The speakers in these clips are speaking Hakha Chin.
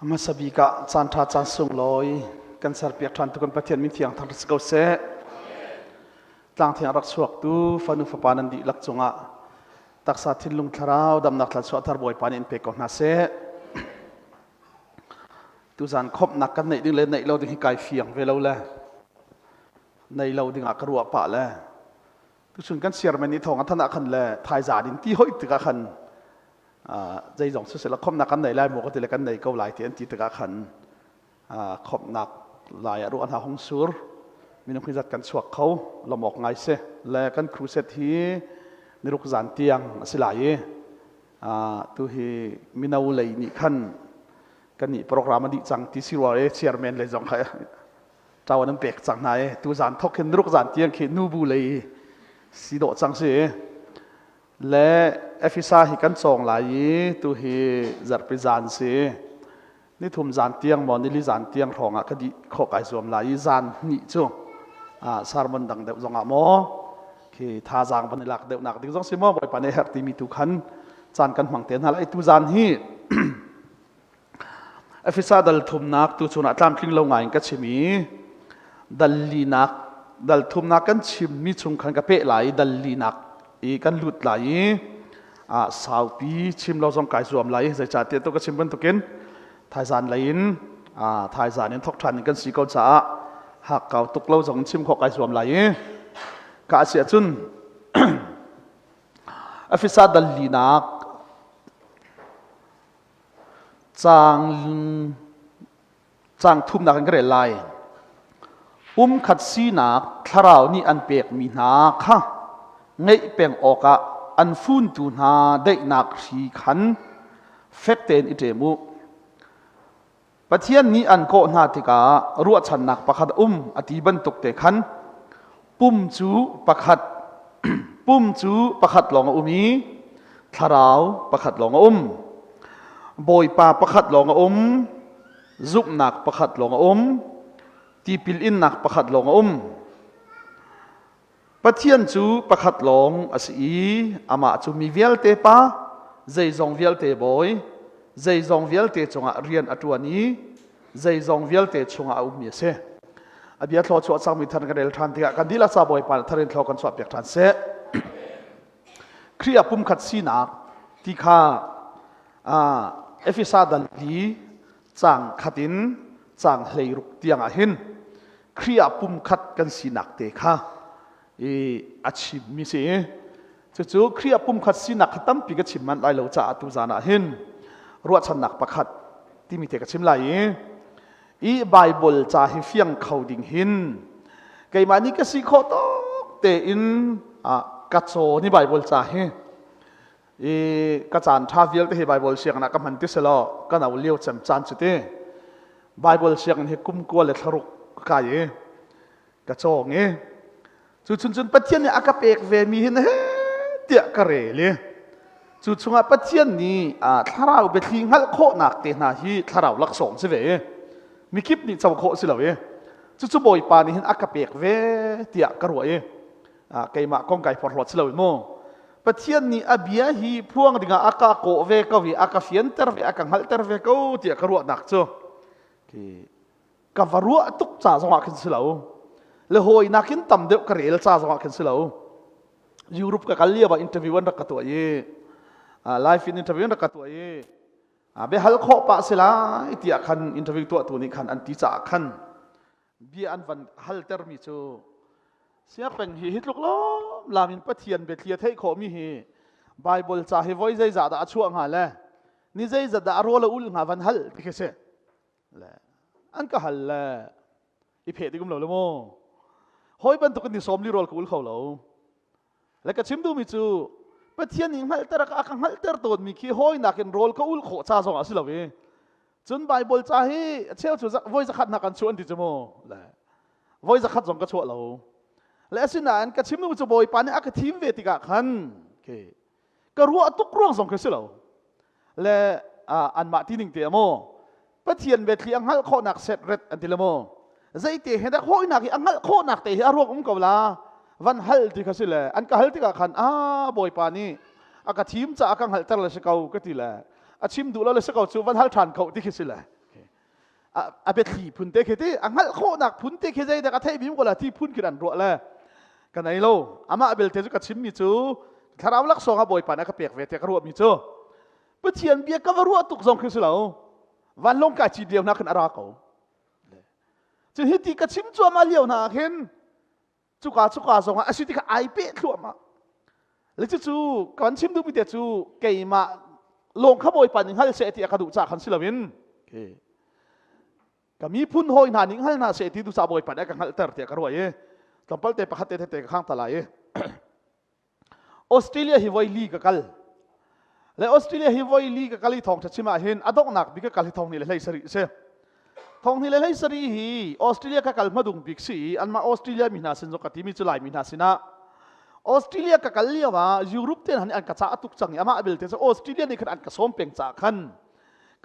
Hmasa bik ah caan ṭha caan sunglawi kan serpiak ṭhan tu kan Pathian min thiang thang si ko seh. Tlang thiang rak chuaktu fanu fapa nan dihlak cungah taksa thinlung thlarau damnak thluachuah thar Bawipa nih in pe ko hna seh. Tuzan khawmhnak kan neih ding le neih lo ding hi kai fiang ve lo le nei lo ding ah ka ruah pah le tuchun kan chairman nih thawng a thanh ah khan le thaizan in ti hoi tikah khan zeizong siseh khawmhnak kan nei lai maw ka ti le kan nei ko lai ti an ti tikah khan khawmhnak lai ah ruah hna hung sur minung hi zat kan chuak kho lawmawk ngai si le kan crusade hi niruk zan tiang a si lai i tu hi mino lei nih khan kan nih program a dih cang ti si rua e chairman lei zong kha ṭawan an pek cang hna i tu zan thok hin niruk zan tiang khi nubu lei si dawh cang si Le Efesa hi kan cawng lai i tu hi zarhpi zan si. Nithum zan tiang maw nili zan tiang hrawng ah ka dih khawh kai zuam lai i zan hnih cu sermon dang deuh zong ah maw khi thazaang van i lak deuh nak ding zong si maw Bawipa nih herh timi tu khan caan kan hmang te hna lai. Tu zan hi Efesa dal thumnak tu chun ah tlamtling lo ngai in ka chim i dal linak dal thumnak kan chimmi chung khan ka peh lai i dal linak i kan lut lai i ah saupi chim lo zong kai zuam lai zeicahtiah tu ka chim bantukin thaizan lei in thaizan in thok ṭhan in kan si ko caah hakkau tuk lo zong chim khawh kai zuam lai i ka si ahcun Efesa dal linak Caang caang thumnak in ka rel lai. Pumkhat sinak thlarau nih an pekmi hna kha ngeih peng awkah an funtu hna daihnak hri khan fek tein i ṭem u. Pathian nih an kawh hna tikah ruahchannak pakhat a um a ti bantuk te khan pum cu pakhat pum cu pakhat lawng a um i thlarau pakhat lawng a um. Bawipa pakhat lawng a um, zumhnak pakhat lawng a um, tipil innak pakhat lawng a um. Pathian cu pakhat lawng a si i amah cu mi vialte Pa, zeizong vialte Bawi, zeizong vialte cungah rian a ṭuan i zeizong vialte chungah a ummi a si. A bia thlaw chuah cangmi thar kan rel ṭhan tikah kan dihlak ca Bawipa nih thar in thlaw kan chuahpiak ṭhan seh. Khrih ah pumkhat sinak ti kha Efesa dal li caang khat in caang 16 tiang ah hin Khrih ah pumkhat kan sinak te kha i a chimmi si. Cucu Khrih ah pumkhat sinak kha tampi ka chim manh lai lo caah tu zan ah hin ruahchannak pakhat timi te ka chim lai i i Bible ca hi fiang kho ding hin keimah nih ka si khawh tawk tein ka caw ni Bible ca hi i ka caan ṭha vialte hi Bible sianginn ah ka hman ti selaw ka no lio cem caan cu ti Bible sianginn hi kum 26 ka kai i ka cawng i cu chun cun Pathian nih a ka pek ve mi hin he tiah ka rel i cu chungah Pathian nih thlarau biathli hngalh khawhnak te hna hi thlarau laksawng si ve i mikip nih co khawh si lo i cucu Bawipa nih hin a ka pek ve tiah ka ruah i keimah kong kai forhlawt si lo mu Pathian nih a bia hi phuang dingah a ka kawh ve ko i a ka fianter ve a ka hngalhter ve ko tiah ka ruahnak cu ka va ruah tuk ca zongah khin si lo le hawi nakin tam deuh ka rel ca zongah khin si lo Europe ka kal lio ah interview an rak ka tuah i live in interview an rak ka tuah i biahal khawh pah si lai tiah khan interview tuahtu nih khan an ti caah khan bia an van haltermi cu siapeng hi hi tluk lawm lam in Pathian biathli a theih khawhmi hi Bible ca hi voi zeizah dah a chuah hnga le ni zeizat dah a rawl a ul hnga van hal ti khi si le an ka hal le i pheh tik um lo le mu hawi bantuk in ni sawm li rawl ka ul kho lo le ka chim duhmi cu Pathian nih hngalhter a ka hngalhter tawnmi khi hawi nakin rawl ka ul khawh ca zong ah si lo i Cun Bible ca hi a cheu cu voi zakhat hna kan chuah an ti cu mu. Le voi zakhat zong ka chuah lo. Le asinain ka chim cu Bawipa nih a ka thim ve tikah khan okay, ka ruah tuk ruang zong khi si lo. Le anmah ti ning te maw Pathian biathli a hngalh khawhnak set ret an ti le maw zeite he dah hawinak hi a hngalh khawhnak te hi a ruang um ko la van hal ti kha si le an ka hal tikah khan a Bawipa nih a ka thim caah ka hngalhter le si ko ka ti le a chim duh lo le si ko cu van hal ṭhan ko ti khi si le. A biathli phun te khi ti a hngalh khawhnak phun te khi zeidah ka theih bim ko la ti phun khi an ruah le ka nei lo. Amah belte cu ka chimmi cu thlarau laksawng a Bawipa nih a ka pek ve tiah ka ruahmi cu Pathian bia ka va ruah tuk zong khi si lo, vanlawng kai cit lio hna khin a ra ko. Cun hiti ka chim cuahmah lio hna ah khin cuka cuka zong ah a si ti kha ai peh thluahmah le. Cucu kan chim duhmi te cu keimah lawng kha Bawipa nih hngal seh ti a ka duh caah khan si loin ka miphun hawi hna nih hngal hna seh ti duh caah Bawipa nih a ka hngalhter tiah ka ruah i tlawmpal te pakhat te te ka khang ta lai i Australia hi voi li ka kal le Australia hi voi li ka kal i thawngṭha chim ah hin a donghnak bik ka kal hi thong hnih le 17 si. Thong hnih le 17 hi Australia ka kal hmadung bik si i anmah Australia mi hna sin zong ka timi cu Laimi hna sinah Australia ka kal lio ah Europe te han an ka ca tuk cang i amah belte cu Australia nih khan an ka sawm peng ca khan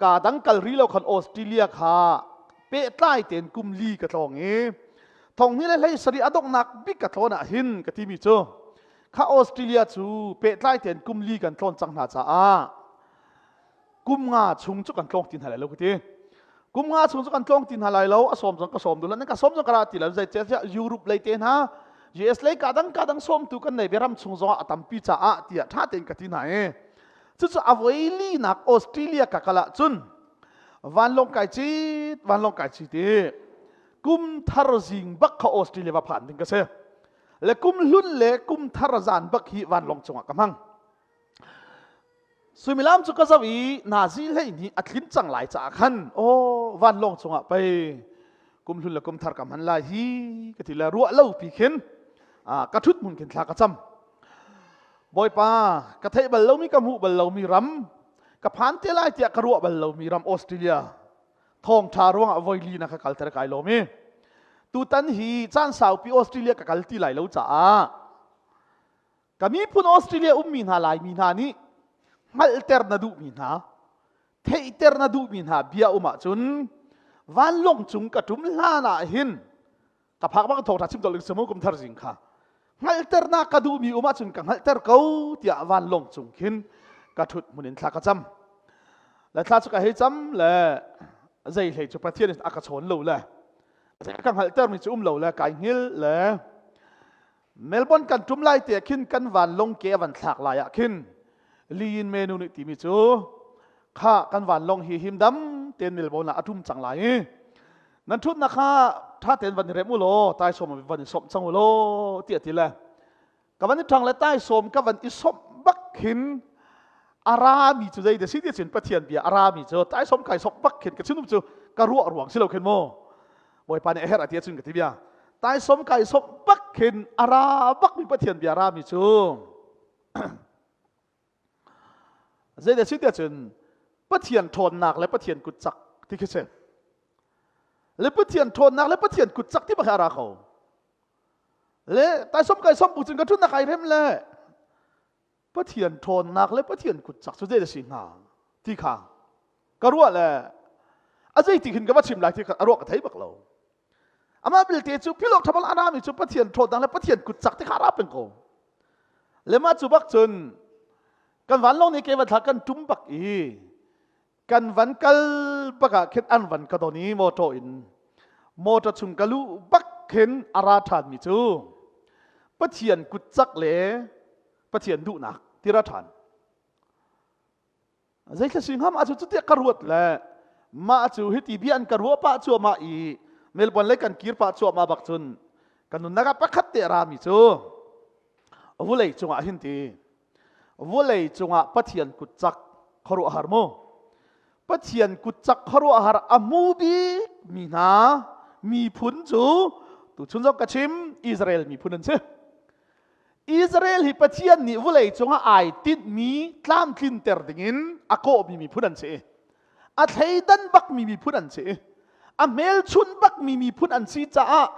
ka dang kal ri lo khan Australia kha pehtlai tein kum li ka tlawng i thong hnih le 17 a donghnak bik ka tlawn ah hin ka timi cu kha Australia cu pehtlai tein kum li kan tlawn cang hna caah kum nga chung cu kan tlawng ti hna lai lo ka ti. Kum nga chung cu kan tlawng ti hna lai lo. A sawm zong ka sawm duh nan ka sawm zong ka ra ti lo. Zei Europe lei te hna, US lei ka dang ka dang sawmtu kan nei ram chung zong ah a tampi caah tiah ṭha tein ka ti hna i cucu a voi linak Australia ka kal ahcun vanlawng kai cit vanlawng kai cit i kum thar zing bak kha Australia va phan ding ka si le kum hlun le kum thar zan bak hi vanlawng cungah ka hmang. Suimilam cu ka zoh i nazi hlei nih a tlin cang lai caah khan aw vanlawng cungah pei kum hlun le kum thar ka hman lai hi ka ti le ruah lo pi khin ka ṭhut hmun khin thla ka cam. Bawipa, ka theih bal lomi, ka hmuh bal lomi ram, ka phan te lai tiah ka ruah bal lomi ram Australia thawngṭha ruangah voi li na ka kalter kai lawm i tutan hi caan saupi Australia ka kal ti lai lo caah ka miphun Australia ummi hna Laimi hna nih hngalhter na duhmi hna, theihter na duhmi hna bia um ahcun vanlawng cung ka ṭum hlan ah hin ka phak bang thawngṭha chim dol ing kum thar zing kha hngalhter na ka duhmi um ahcun ka hngalhter ko tiah vanlawng cung khin ka ṭhut hmun in thla ka cam le thla cu ka hei cam le zei hlei cu Pathian in a ka chawn lo le ka hngalhter mi cu um lo le kai hngil le Melbourne kan ṭum lai te khin kan vanlawng ke a van thlak lai ah khin Liin menu nih timi cu kha kan vanlawng hi himdam tein Melbourne ah a ṭum cang lai i nan ṭhutnak kha ṭha tein van i rem u law taisawm van i sawmh cang u law tiah ti le ka van i ṭhang le taisawm ka van i sawmh bak khin a rami cu zei de si ti cun Pathian bia a rami cu taisawm kai sawmh bak khin ka chinum cu ka ruah ruang si lo khin mu Bawipa nih a herh a ti ahcun ka ti bia. Taisom kai som bak khin a ra bak mi Pathian bia ra mi cu zeidah si tiah cun Pathian ṭhawnnak le Pathian kut cak ti khi si. Le Pathian ṭhawnnak le Pathian kut cak ti bak hi a ra ko. Le taisom kai som bu cun ka ṭhutnak ai rem le Pathian ṭhawnnak le Pathian kut cak cu zei si hnga ti kha ka ruah le a zei ti khin ka va chim lai ti kha a ruah ka thei bak lo. Amah belte cu philok ṭhabal a rami cu Pathian ṭhawnnak le Pathian kut cak ti kha a ra peng ko. Le mah cu bak cun kan vanlawng nih ke van thla kan ṭum bak i kan van kal bak ah khin an van ka don i motor in motor chung ka luh bak khin a ra ṭhanmi cu Pathian kut cak le Pathian duhnak ti ra ṭhan. Zeithla si hnga mah cu cutiah ka ruat le mah cu hiti bia an ka ruah pah cuahmah i Melbourne lei kan kir pah cuahmah bak cun kan nunnak ah pakhat te a rami cu vulei cungah hin ti vulei cungah Pathian kut cak khuaruahhar mu Pathian kut cak khuaruahhar a hmu bik mi hna miphun cu tuchun zong ka chim Israel miphun an si. Israel hi Pathian nih vawlei cungah ai tinhmi tlamtlinter dingin a kawhmi miphun an si. A thleidan bakmi miphun an si. A hmelchun bakmi miphun an si caah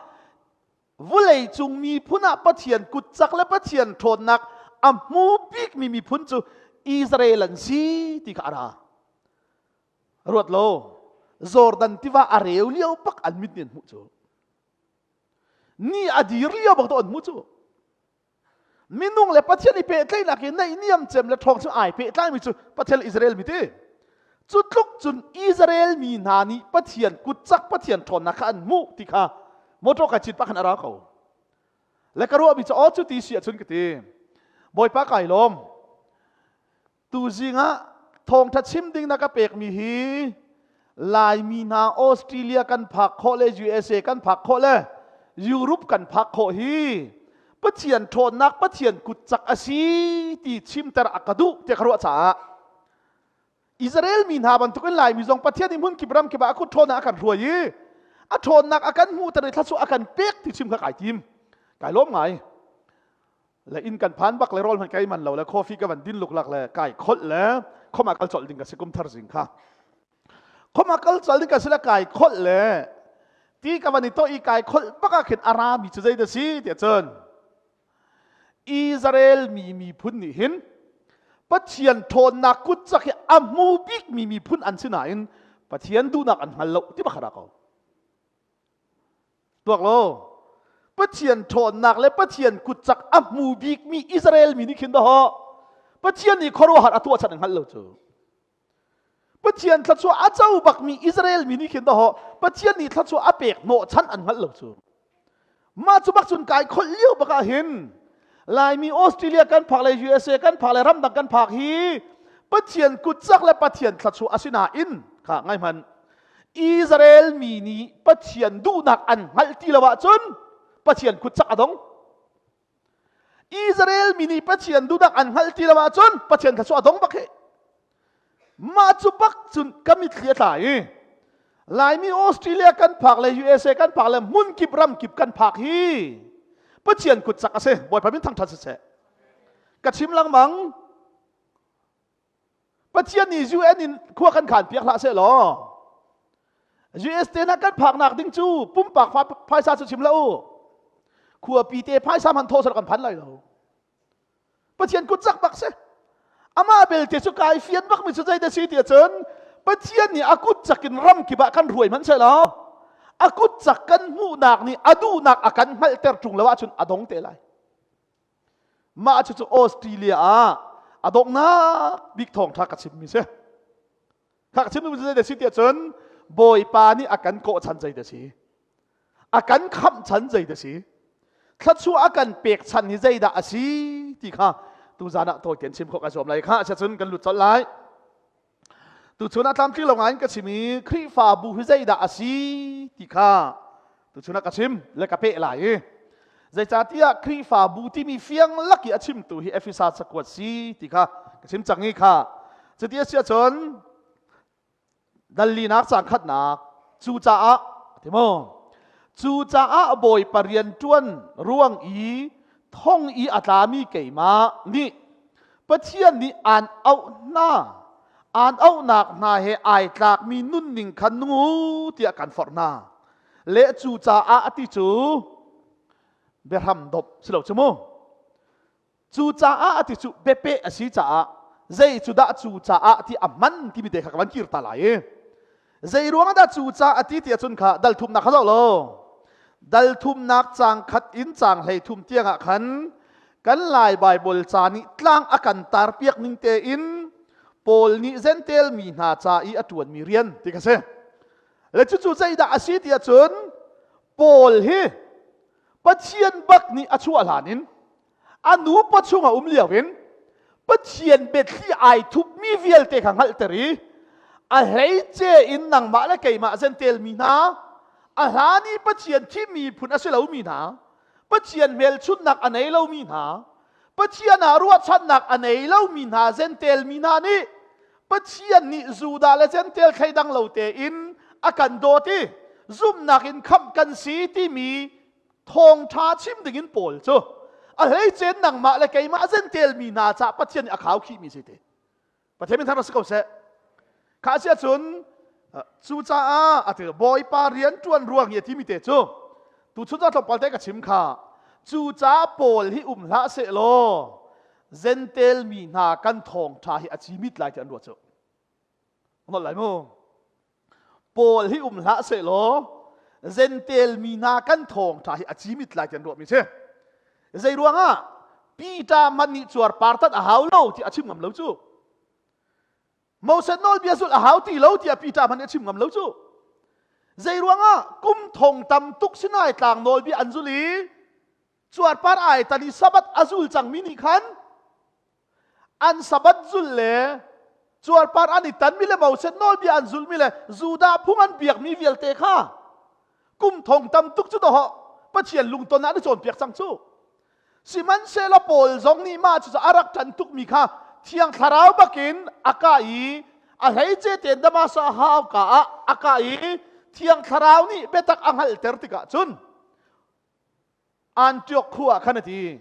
vawlei cung miphun ah Pathian kutcak le Pathian ṭhawnnak a hmu bikmi miphun cu Israel an si ti kha a ra. Ruat lo, Jordan tiva a reu lio bak an mit nih an hmuh cu. Ni a dir lio bak to an hmu cu. Minung le Pathian i pehtlaihnak i naihniam cem le ṭhawng cu ai pehtlaimi cu Pathian le Israel mi ti. Cu tluk cun Israel mi hna nih Pathian kutcak Pathian ṭhawnnak kha an hmuh ti kha motor kai cit pah khan a ra ko. Le ka ruahmi cu aw cu ti si ahcun ka ti. Bawipa kai lawm. Tuzing ah thawngṭha chim ding na ka pekmi hi Laimi hna Australia kan phak khawh le USA kan phak khawh le Europe kan phak khawh hi Pathian ṭhawnnak Pathian kutcak a si ti chimter a ka duh tiah ka ruah caah Israel mi hna bantukin Laimi zong Pathian nih hmun kip ram kip ah a kut ṭhawnnak a kan hruai i a ṭhawnnak a kan hmuhter i thluachuah a kan pek ti chim kha kai tim. Kai lawm ngai. Le inn kan phan bak le rawl hmanh kai man lo le coffee ka van din luklak le kai kholh le khoma kal colh ding ka si kum thar zing kha khoma kal colh ding ka si le kai kholh le ti ka van i to i kai kholh bak ah khin ara mi cu zei da si tiah cun Israel mi miphun nih hin Pathian ṭhawnnak kut cak hi a hmu bik mi miphun an si nain Pathian duhnak an hngal lo ti bakhat ko. Tuak lo. Pathian ṭhawnnak le Pathian kutcak a hmu bikmi Israel mi nih khin dahawh Pathian nih khuaruahhar a tuah chan an hngalh lo cu. Pathian thluachuah a co bakmi Israel mi nih khin dahawh Pathian nih thluachuah a pek hnawh chan an hngalh lo cu. Mah cu bak cun kai kholh lio bak ah hin Laimi Australia kan phak le USA kan phak le ramdang kan phak hi Pathian kutcak le Pathian thluachuah a si nain kha ngai hmanh Israel mi nih Pathian duhnak an hngalh ti lo ahcun Pathian kut cak a dong. Israel mi nih Pathian duhnak an hngalh ti lo ahcun Pathian thluachuah a dong bak hi. Mah cu bak cun ka mitthli a tla i Laimi Australia kan phak le USA kan phak le hmun kip ram kip kan phak hi Pathian kut cak a si. Bawipa min thangṭhat siseh. Ka chim lengmang. Pathian nih UN in khua kan khan piak hlah seh law US te na kan phaknak ding cu pumpak phaisa cu chim lo u khuapi te phaisa man thaw kan phan lai lo Pathian kut cak bak si amah belte cu kai fian bak mi cu zei da si ti cun Pathian nih a kut cak in ram kip ah kan ruai hmanh seh law a kut cak kan hmuhnak nih a duhnak a kan hngalhter ṭung lo ahcun a dong te lai Mah cucu Australia ah a donghnak bik thawngṭha ka chimmi si. Kha ka chimmi zei da si tiah cun Bawipa nih a kan kawh chan zei da si. A kan khamh chan zei da si. Thluachuah a kan pek chan hi zeidah a si ti kha tuzan ah tawi tein chim khawh ka zuam lai kha cun kan lut colh lai. Tuchun ah tlamtling lo ngai in ka chim i Khrihfabu hi zeidah a si ti kha tuchun ah ka chim le ka peh lai i zeicahtiah Khrihfabu timi fiang lak i a chimtu hi Efesa cakuat si ti kha ka chim cang i kha cuti a si ahcun dallinak cang khatnak cucaah ti maw cucaah Bawipa rian ṭuan ruang i thong i a tlami keimah nih Pathian nih aan auh hna aan auhnak hna he ai tlakmi nunning kha nung u tiah kan forh hna le cucaah a ti cu biahram dop si lo cu mu cucaah a ti cu biapeh a si caah zei cu dah cucaah ti a hman timi te kha ka van kir ta lai i zei ruang dah cucaah a ti ti ahcun kha dal thumnak kha zoh law dal thumnak caang khat in caang hlei thum tiangah khan kan Lai Baibal ca nih tlang a kan tar piak ning tein Paul nih Jentail mi hna ca i a ṭuanmi rian ti ka si. Le cucu zeidah a si ti ahcun Paul hi Pathian bak nih a chuah hlan in a nu pawchung a um lio in Pathian biathli ai thupmi vialte kha hngalhter i a hleice in nangmah le keimah Jentail mi hna a hlan i Pathian thimmi phun a si lomi hna Pathian hmelchunhnak a nei lomi hna, Pathian ah ruahchannak a nei lomi hna Jentail mi hna nih Pathian nih Judah le Jentail thleidang lo tein a kan dawt i zumhnak in khamh kan si timi thawngṭha chim dingin Paul cu a hleice nangmah le keimah Jentail mi hna caah Pathian nih a khaukhihmi si ti. Pathian min thang si ko seh. Kha si ahcun cucaah a ti Bawipa rian ṭuan ruang i a timi te cu tuchun ah tlawmpal te ka chim kha cucaah Paul hi um hlah seh law Jentail mi hna kan thawngṭha hi a cimit lai ti an ruah cu. Nolh lai mu. Paul hi um hlah seh law Jentail mi hna kan thawngṭha hi a cimit lai ti an ruahmi si. Zei ruangah Peter man nih cuar partat a hau lo ti a chim ngam lo cu. Moses nawlbia zulh a hau ti lo tiah Peter hmanh nih a chim ngam lo cu. Zei ruangah kum thong tam tuk Sinai tlang nawlbia an zul i cuarpar ai tan i Sabbath a zul cangmi nih khan an Sabbath zul le cuarpar an i tanmi le Moses nawlbia an zulmi le Judah phung an biakmi vialte kha kum thong tam tuk cu dawh Pathian lungton ah an i cawnpiak cang cu. Sihmanhsehlaw Paul zong nih mah cucu a rak ṭan tukmi kha Thiang Thlarau bakin a kah i a hleice tein Damascus hauka ah a kah i Thiang Thlarau nih biatak a hngalhter tikah cun Antioch khua ah khan a ti.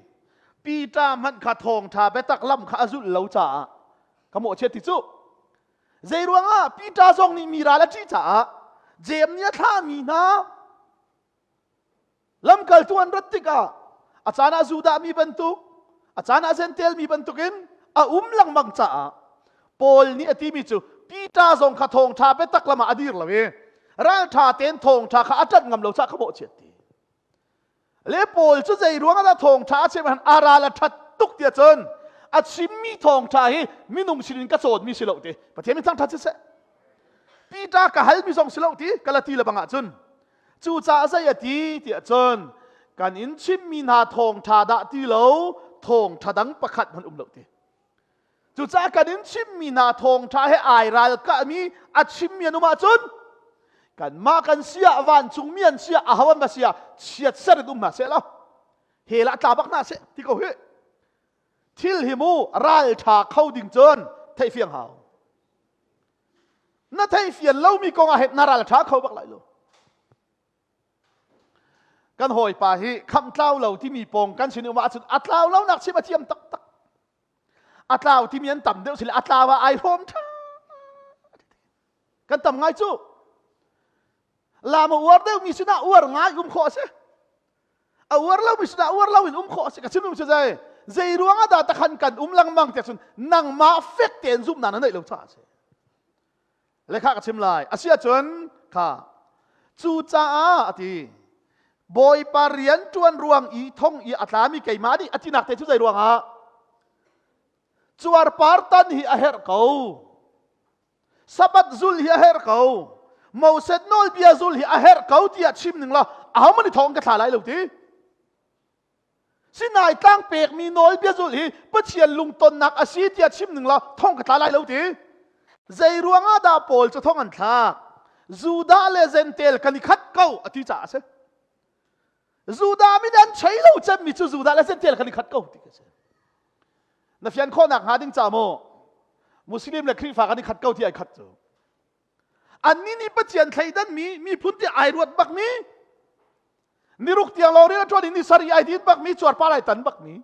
Peter hmanh kha thawngṭha biatak lam kha a zulh lo caah ka mawhchiat ti cu. Zei ruangah Peter zong nih mi ral a ṭih caah Jeim nih a thlahmi hna Lamkaltu an rat tikah a caan ah Judah mi bantuk, a caan ah Jentail mi bantukin a um lengmang caah Paul nih a timi cu Peter zong kha thawngṭha biatak lam ah a dir lo i ralṭha tein thawngṭha kha a ṭanh ngam lo caah kha mawhchiat ti. Le Paul cu zei ruang ah dah thawngṭha a chim a ral a ṭhat tuk tiah cun a chimmi thawngṭha hi minung sinin ka cawnmi si lo ti. Pathian min thangṭhat siseh. Peter ka halmi zong si lo ti ka la ti le bang ah cun Cucaah zei a ti tiah cun kan in chimmi hna thawngṭha dah ti lo thawngṭha dang pakhat hmanh um lo ti. Cucaah kan in chimmi hna thawngṭha he ai ralkahmi a chimmi an um ahcun kanmah kan si ah vancungmi an si ah aho an va si ah chiatser in um hna seh law hell ah tla bak hna seh ti ko hi. Thil hi mu ralṭha kho ding cun theihfiang hau. Na theihfian lomi kong ah hin na ral ṭha kho bak lai lo. Kan hawipa hi khamh tlau lo timi pawng kan sin um ahcun a tlau lo nak chim a thiam taktak. A tlau timi an tam deuh sile a tlau ah ai hrawm ṭha. Kan tam ngai cu. Lam a uar deuhmi sinah uar ngai um khawh a si. A uar lomi sinah uar loin um khawh a si. Ka chim um si zei. Zei ruang ah dah takhan kan um lengmang tiah cun nangmah fek tein zumhnak na neih lo caah a si. Le kha ka chim lai. A si ahcun kha cucaah a ti Bawipa rian ṭuan ruang i thong i a tlami keimah nih a tinak te cu zei ruangah cuarpar tan hi a herh ko. Sabbath zul hi a herh ko. Moses nawlbia zul hi a herh ko tiah chim ning law ahohmanh nih thawng ka thla lai lo ti. Sinai tlang pekmi nawlbia zul hi Pathian lungtonnak a si tiah chim ning law thong ka tla lai lo ti. Zei ruangah dah Paul cu thong an thlak? Judah le Jentail kan i khat ko a ti caah a si. Judah mi nih an chei lo cemmi cu Judah le Jentail kan i khat ko ti a si. Na fian khawhnak hnga ding ca maw Muslim le Khrihfa kan i khat ko ti ai khat cu. Annih nih Pathian thleidanmi miphun ti ai ruat bakmi niruk tiang lawng rian a ṭuan i ni sarih ai din bakmi cuarpar ai tan bakmi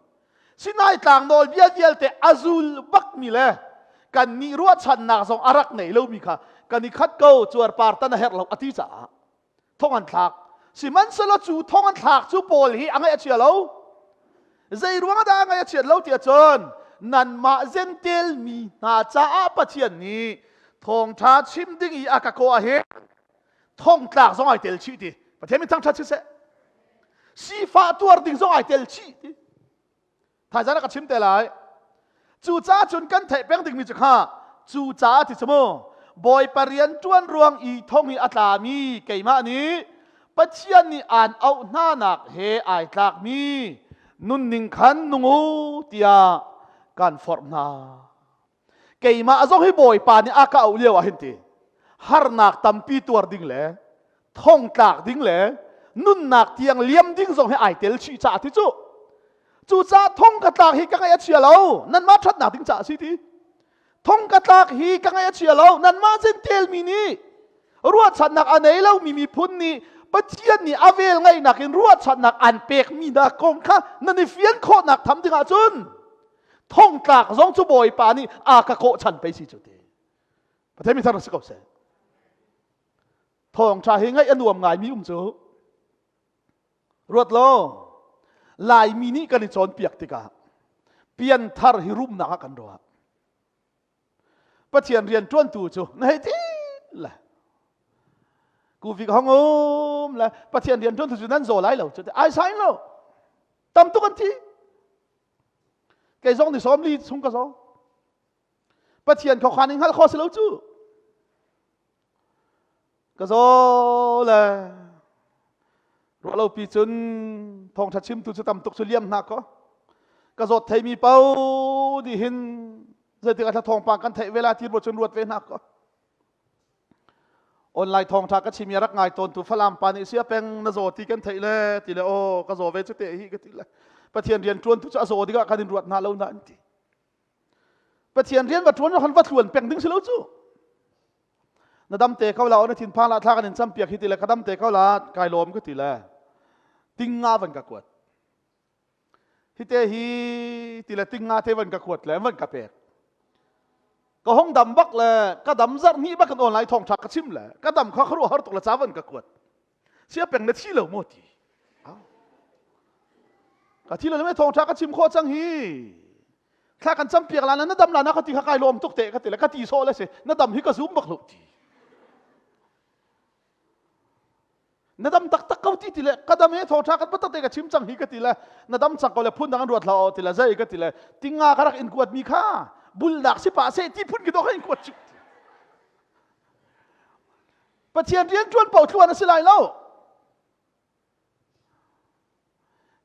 Sinai tlang nawlbia vialte a zul bakmi le kan nih ruahchannak zong a rak nei lomi kha kan i khat ko cuarpar tan a herh lo a ti caah thong an thlak sihmanhsehlaw cu thong an thlak cu Paul hi a ngaih a chia lo zei ruang dah a ngaih a chiat lo tiah cun nanmah Jentail mi hna caah Pathian nih thawngṭha chim ding i a ka kawh ah hin thongtlak zong ai tel chih ti Pathian min thangṭhat siseh sifah tuar ding zong ai tel chih ti Thaizan ah ka chim te lai. Cucaah cun kan theih peng dingmi cu kha cucaah ti cu mu Bawipa rian ṭuan ruang i thong i a tlami keimah nih Pathian nih aan auh hnanak he ai tlakmi nunning khan nung u tiah kan forh hna. Keimah zong hi Bawipa nih a ka auh lio ah hin ti harnak tampi tuar ding le thongtlak ding le nunnak tiang liam ding zong hi ai tel chih caah ti cu cucaah thong ka tlak hi ka ngaih a chia lo nanmah ṭhatnak ding caah a si ti thong ka tlak hi ka ngaih a chia lo nanmah zentel mi nih ruahchannak a nei lomi miphun nih Pathian nih a vel ngaihnak in ruahchannak an pekmi hna kong kha nan i fian khawhnak tham ding ahcun thongtlak zong cu Bawipa nih a ka kawh chan pei si cu ti. Pathian mi thar si ko seh. Thawngṭha hi ngaih a nuam ngaimi um cu. Ruat law, Laimi nih kan i cawnpiak tikah pianthar hi rumnak ah kan ruah. Pathian rian ṭuantu cu na hei ti le kufik hong um le Pathian rian ṭuantu cu nan zaw lai lo cu ai sain lo tam tuk an thi kei zong ni 40 chung ka zaw. Pathian khuakhan in hngalh khawh si lo cu. Ka zaw le ruah lo pi cun thawngṭha chimtu cu tam tuk cu liam hna kaw ka zawt theimi paoh nih hin zeitik ah thla thawngpang kan theih ve la ti ruat cun ruat ve hna kaw online thawngṭha ka chim i rak ngai tawn tu Falam pa nih sia peng na zaw ti kan theih le ti le aw ka zaw ve cu te hi ka ti le Pathian rian ṭuan tu cu a zaw dingah kan in ruat hna lo na an ti. Pathian rian va ṭuan kan va thluan peng ding si lo cu. Na dam te ko la na thin phang la thla kan in cam piak hi ti le ka dam te ko la kai lawm ka ti le ting nga van ka kuat. Hi te hi ti le ting nga te van ka kuat le van ka pek. Ka hong dam bak le ka dam zarh hnih bak kan online thong tha ka chim le ka dam kha kharu har tuk le ca van ka kuat. Sia peng na thi lo maw ti. Ka thi lo le thong tha ka chim khawh cang hi. Thla kan cam piak la na dam la na ka ti kha kai lawm tuk te ka ti le ka ti so le si na dam hi ka zum bak lo ti. Na dam taktak ko ti ti le ka dam he thawtha kan tak te ka chim cang hi ka ti le na dam cang ko le phun dang an ruat hlah ti le zei ka ti le tinga ka rak in kuat mi kha bulnak si pa se ti phun ki do kha in kuat chu. Pathian rian ṭuan paoh tluan a si lai lo.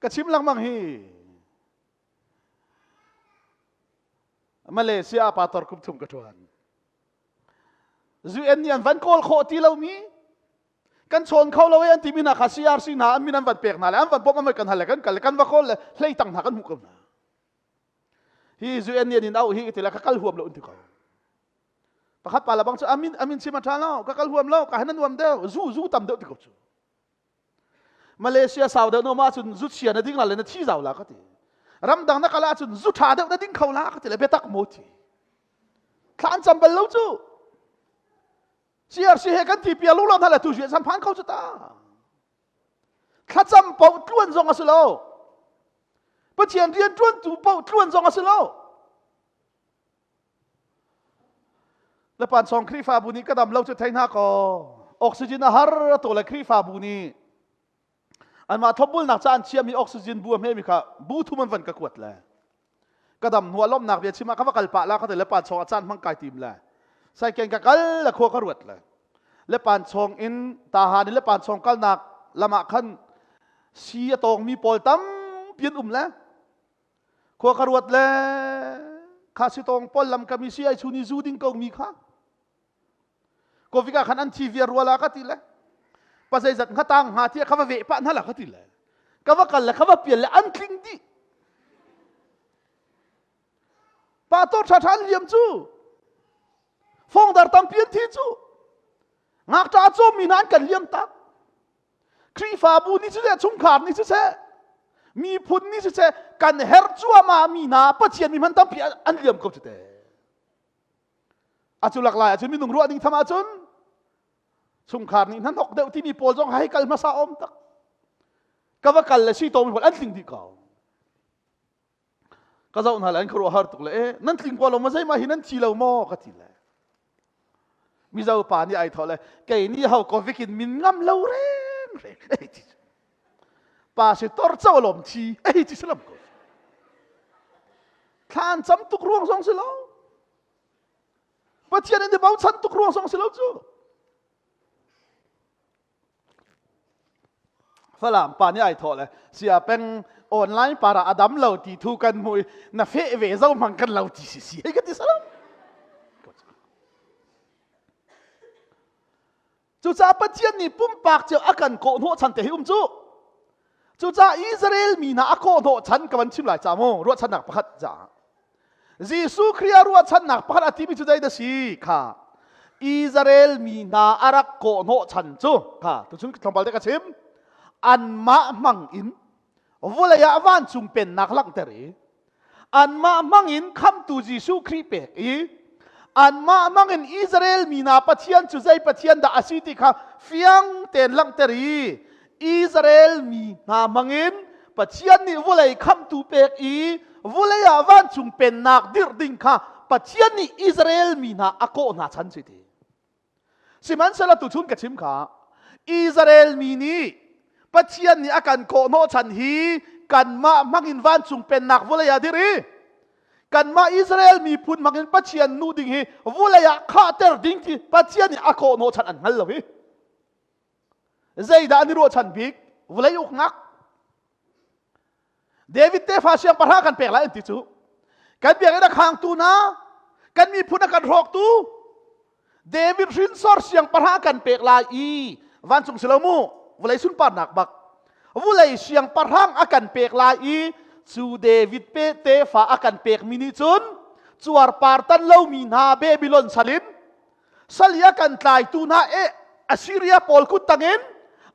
Ka chim lengmang hi. Malaysia pastor kum thum ka ṭuan. UN nih an van kawl khawh ti lomi kan chawn kho lo e an timi hna kha CRC hna an min an van pek hna le an van bawmh an van kan hal le kan kal le kan va kawl le hlei tang hna kan hmuh ko hna. Hi UN nih an in auh hi ti le ka kal huam lo an ti ko. Pakhat pa labang cu amin amin chim a ṭha lo ka kal huam lo ka han nuam deuh zu zu tam deuh ti ko cu. Malaysia sau deuh no ma cun zu chia na ding la le na thi zau la ka ti. Ramdang na kal ahcun zu ṭha deuh na ding kho la ka ti le biatak maw ti. Thla an cam bal lo cu. CRC he kan ti pia lu lo hna le tu san phan kho cu ta. Thlacam paoh tluan zong a si lo. Pathian rian ṭuantu paoh tluan zong a si lo. Le pansawng Khrihfabu nih ka dam lo cu thei hna kaw oxygen a har to le Khrihfabu nih anmah thlopbulnak ca an chiahmi oxygen bu a hmemi kha bu thum an van ka kuat le ka dam hnu ah lawmhnak bia chim ah ka va kal pah la ka ti le pansawng ah caan hmang kai tim le saiken ka kal le khua ka ruat le le pansawng in tahan in le pansawng kalnak lam ah khan si a tawngmi pawl tampi an um le Khua ka ruat le kha si tawng pol lam ka mi si ai chuni zu ding ko mi kha. Covid ah khan an thi viar ruala ka ti le. Pa zeizat nga tang hnga ti kha va ve pa hna la ka ti le. Ka va kal le kha va pial le an tling dih. Pa to tha tha an liam cu. Fongdar tampi an thi cu. Ngakṭa cawm mi hna an kan liam tak. Khrihfabu nih siseh, chungkhar nih siseh, miphun nih siseh, kan herh cuahmah mi hna Pathian mi hman tampi an liam ko cu te. A cu lak lai ahcun minung ruah ding tham ahcun chungkhar nih hnahnok deuh timi pawl zong hei kal hmasa om tak. Ka va kal le si to mi pawl an tling dih ko. Ka zoh hna le an khuaruah har tuk le eh nan tling ko lo ma zeimah hi nan thi lo maw ka ti le. Mizo pa nih ai thawh le kei nih ho covid in min ngam lo reng reng ei ti pa si tor cho lom thi ei ti salam ko thlan cam tuk ruang zong si lo Pathian in bochan tuk ruang zong si lo cu Falam pa nih ai thawh le sia peng online para adam lo ti thu kan hmu i na fe ve zo hmang kan lo ti si si hei ka ti salam. Cucaah Pathian nih pumpak cio a kan kawh hnawh chan te hi um cu. Cucaah Israel mi hna a kawh hnawh chan ka van chim lai ca mu ruahchannak pakhat caah. Jesuh Khrih a ruahchannak pakhat a timi cu zei dah si kha Israel mi hna a rak kawhhnawh chan cu kha tuchun tlawmpal te ka chim anmah hmang in vawlei ah vancung pennak langhter i anmah hmang in khamtu Jesuh Khrih pek i anmah hmang in Israel mi hna Pathian cu zei Pathian dah a si ti kha fiang tein langhter i Israel mi hna hmangin Pathian nih vawlei khamhtu pek i vawlei ah vancung pennak dirh ding kha Pathian nih Israel mi hna a kawh hna chan si ti. Sihmanhsehlaw tuchun ka chim kha Israel mi nih Pathian nih a kan kawh hnawh chan hi kanmah hmangin vancung pennak vawlei ah dirh i. Kanmah Israel miphun hmangin Pathian nu ding hi vulei ah khahter ding ti Pathian nih a kawh hnawhchan an hngal lo hi. Zeidah an i ruahchan bik? Vulei uknak. David tefa siangpahrang kan pek lai an ti cu. Kan biakinn a khangtu hna, kan miphun a kan hrawktu, David hrinsor siangpahrang kan pek lai i vancung si lo mu, vulei sunparnak bak. Vulei siangpahrang a kan pek lai i cu David pe tefa a kan pekmi nih cun cuarpar tan lomi hna Babylon salin sal i a kan tlaitu hna e Assyria pawl kut tangin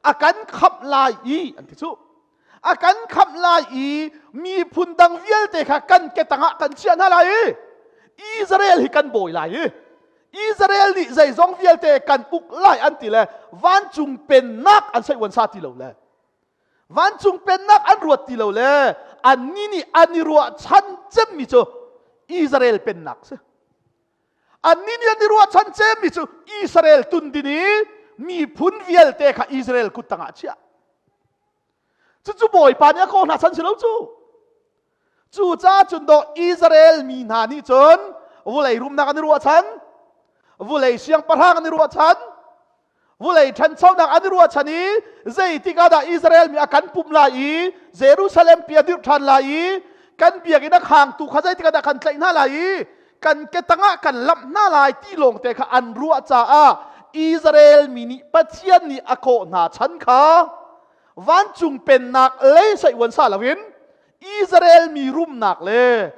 a kan khamh lai i an ti cu. A kan khamh lai i miphun dang vialte kha kan ke tangah kan chiah hna lai i Israel hi kan bawi lai i Israel nih zeizong vialte kan uk lai an ti le vancung pennak an sei uan sa ti lo le vancung pennak an ruat ti lo le annih nih an i ruahchan cemmi cu Israel pennak si. Annih nih an i ruahchan cemmi cu Israel tundin i miphun vialte kha Israel kut tangah chiah. Cucu Bawipa nih a kawh hna chan si lo cu. Cucaah cun dawh Israel mi hna nih cun vulei rumnak an i ruahchan, vulei siangpahrang an i ruahchan, vulei ṭhanchonak an i ruahchan i zeitik ah dah Israel mi a kan pumh lai i Jerusalem pi a dirh ṭhan lai i kan biakinn a khangtu kha zeitik ah dah kan tlaih hna lai i kan ke tangah kan lamh hna lai ti lawngte kha an ruah caah Israel mi nih Pathian nih a kawh hna chan kha vancung pennak lei seiuan sa loin Israel mi rumnak le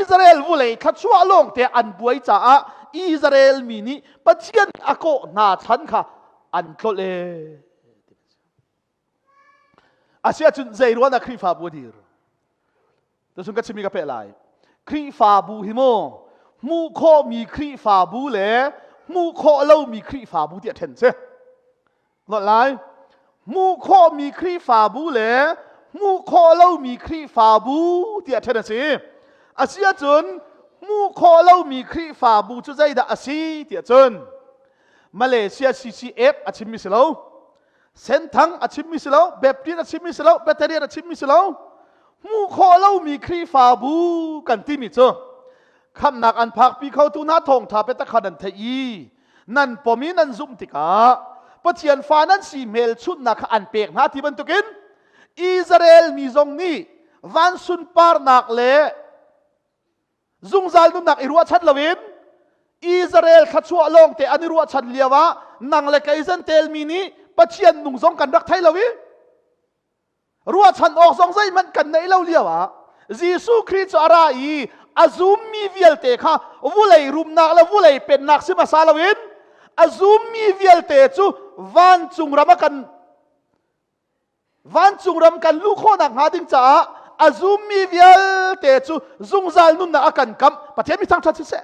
Israel vulei thluachuah lawngte an buai caah Israel mi nih Pathian a kawh hna chan kha an tlolh ee. Asiahcun zei ruan ah Khrihfabu a dir? Tuchun ka chimmi ka peh lai. Khrihfabu hi mu hmuh khawhmi Khrihfabu le hmuh khawh lomi Khrihfabu ti a ṭhen si. Nolh lai. Hmuh khawhmi Khrihfabu le hmuh khawh lomi Khrihfabu tiah ṭhen a si. A si ahcun hmuh khawh lomi Khrihfabu cu zeidah a si tiah cun Malaysia CCF a chimmi si lo, Senthang a chimmi si lo, Baptist a chimmi si lo, Betharian a chimmi si lo. Hmuh khawh lomi Khrihfabu kan timi cu khamhnak an phakpi khotu hna thawngṭha biatak kha nan theih i nan pom i nan zumh tikah Pathian fa nan si hmelchunhnak kha an pek hna ti bantukin Israel mi zong nih van sunparnak le zungzal nunnak i ruahchan loin Israel thluachuah lawngte an i ruahchan lio ah nang le kei zentel mi nih Pathian nung zong kan rak thei lo i Ruahchan awk zong zeihmanh kan neih lo lio ah Jesuh Khrih cu a ra i a zummi vialte kha vulei rumnak le vulei pennak si hmasa loin a zummi vialte cu vancung ram a kan vancung ram kan luh khawhnak hnga ding caah a zummi vialte cu zungzal nunnak a kan kamh. Pathian mi thangṭhat siseh.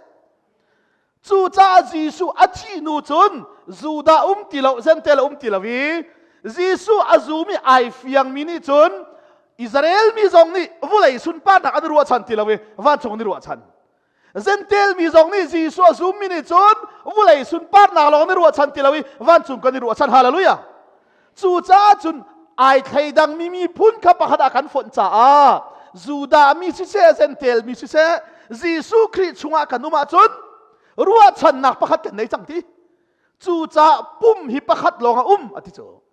Cucaah Jesuh a thih hnu cun Judah um ti lo, Gentile um ti lo i Jesuh a zum i ai fiangmi nih cun Israel mi zong nih vulei sunparnak an i ruahchan ti lo i vancung an i ruahchan. Gentile mi zong nih Jesuh a zummi nih cun vulei sunparnak lawng an i ruahchan ti lo i vancung kan i ruahchan. Hallelujah! Cucaah cun ai thleidangmi miphun kha pakhat ah kan fonh caah Judah mi siseh, Gentile mi siseh, Jesuh Khrih chungah kan um ahcun ruahchannak pakhat kan nei cang ti. Cucaah pum hi pakhat lawng a um a ti cu.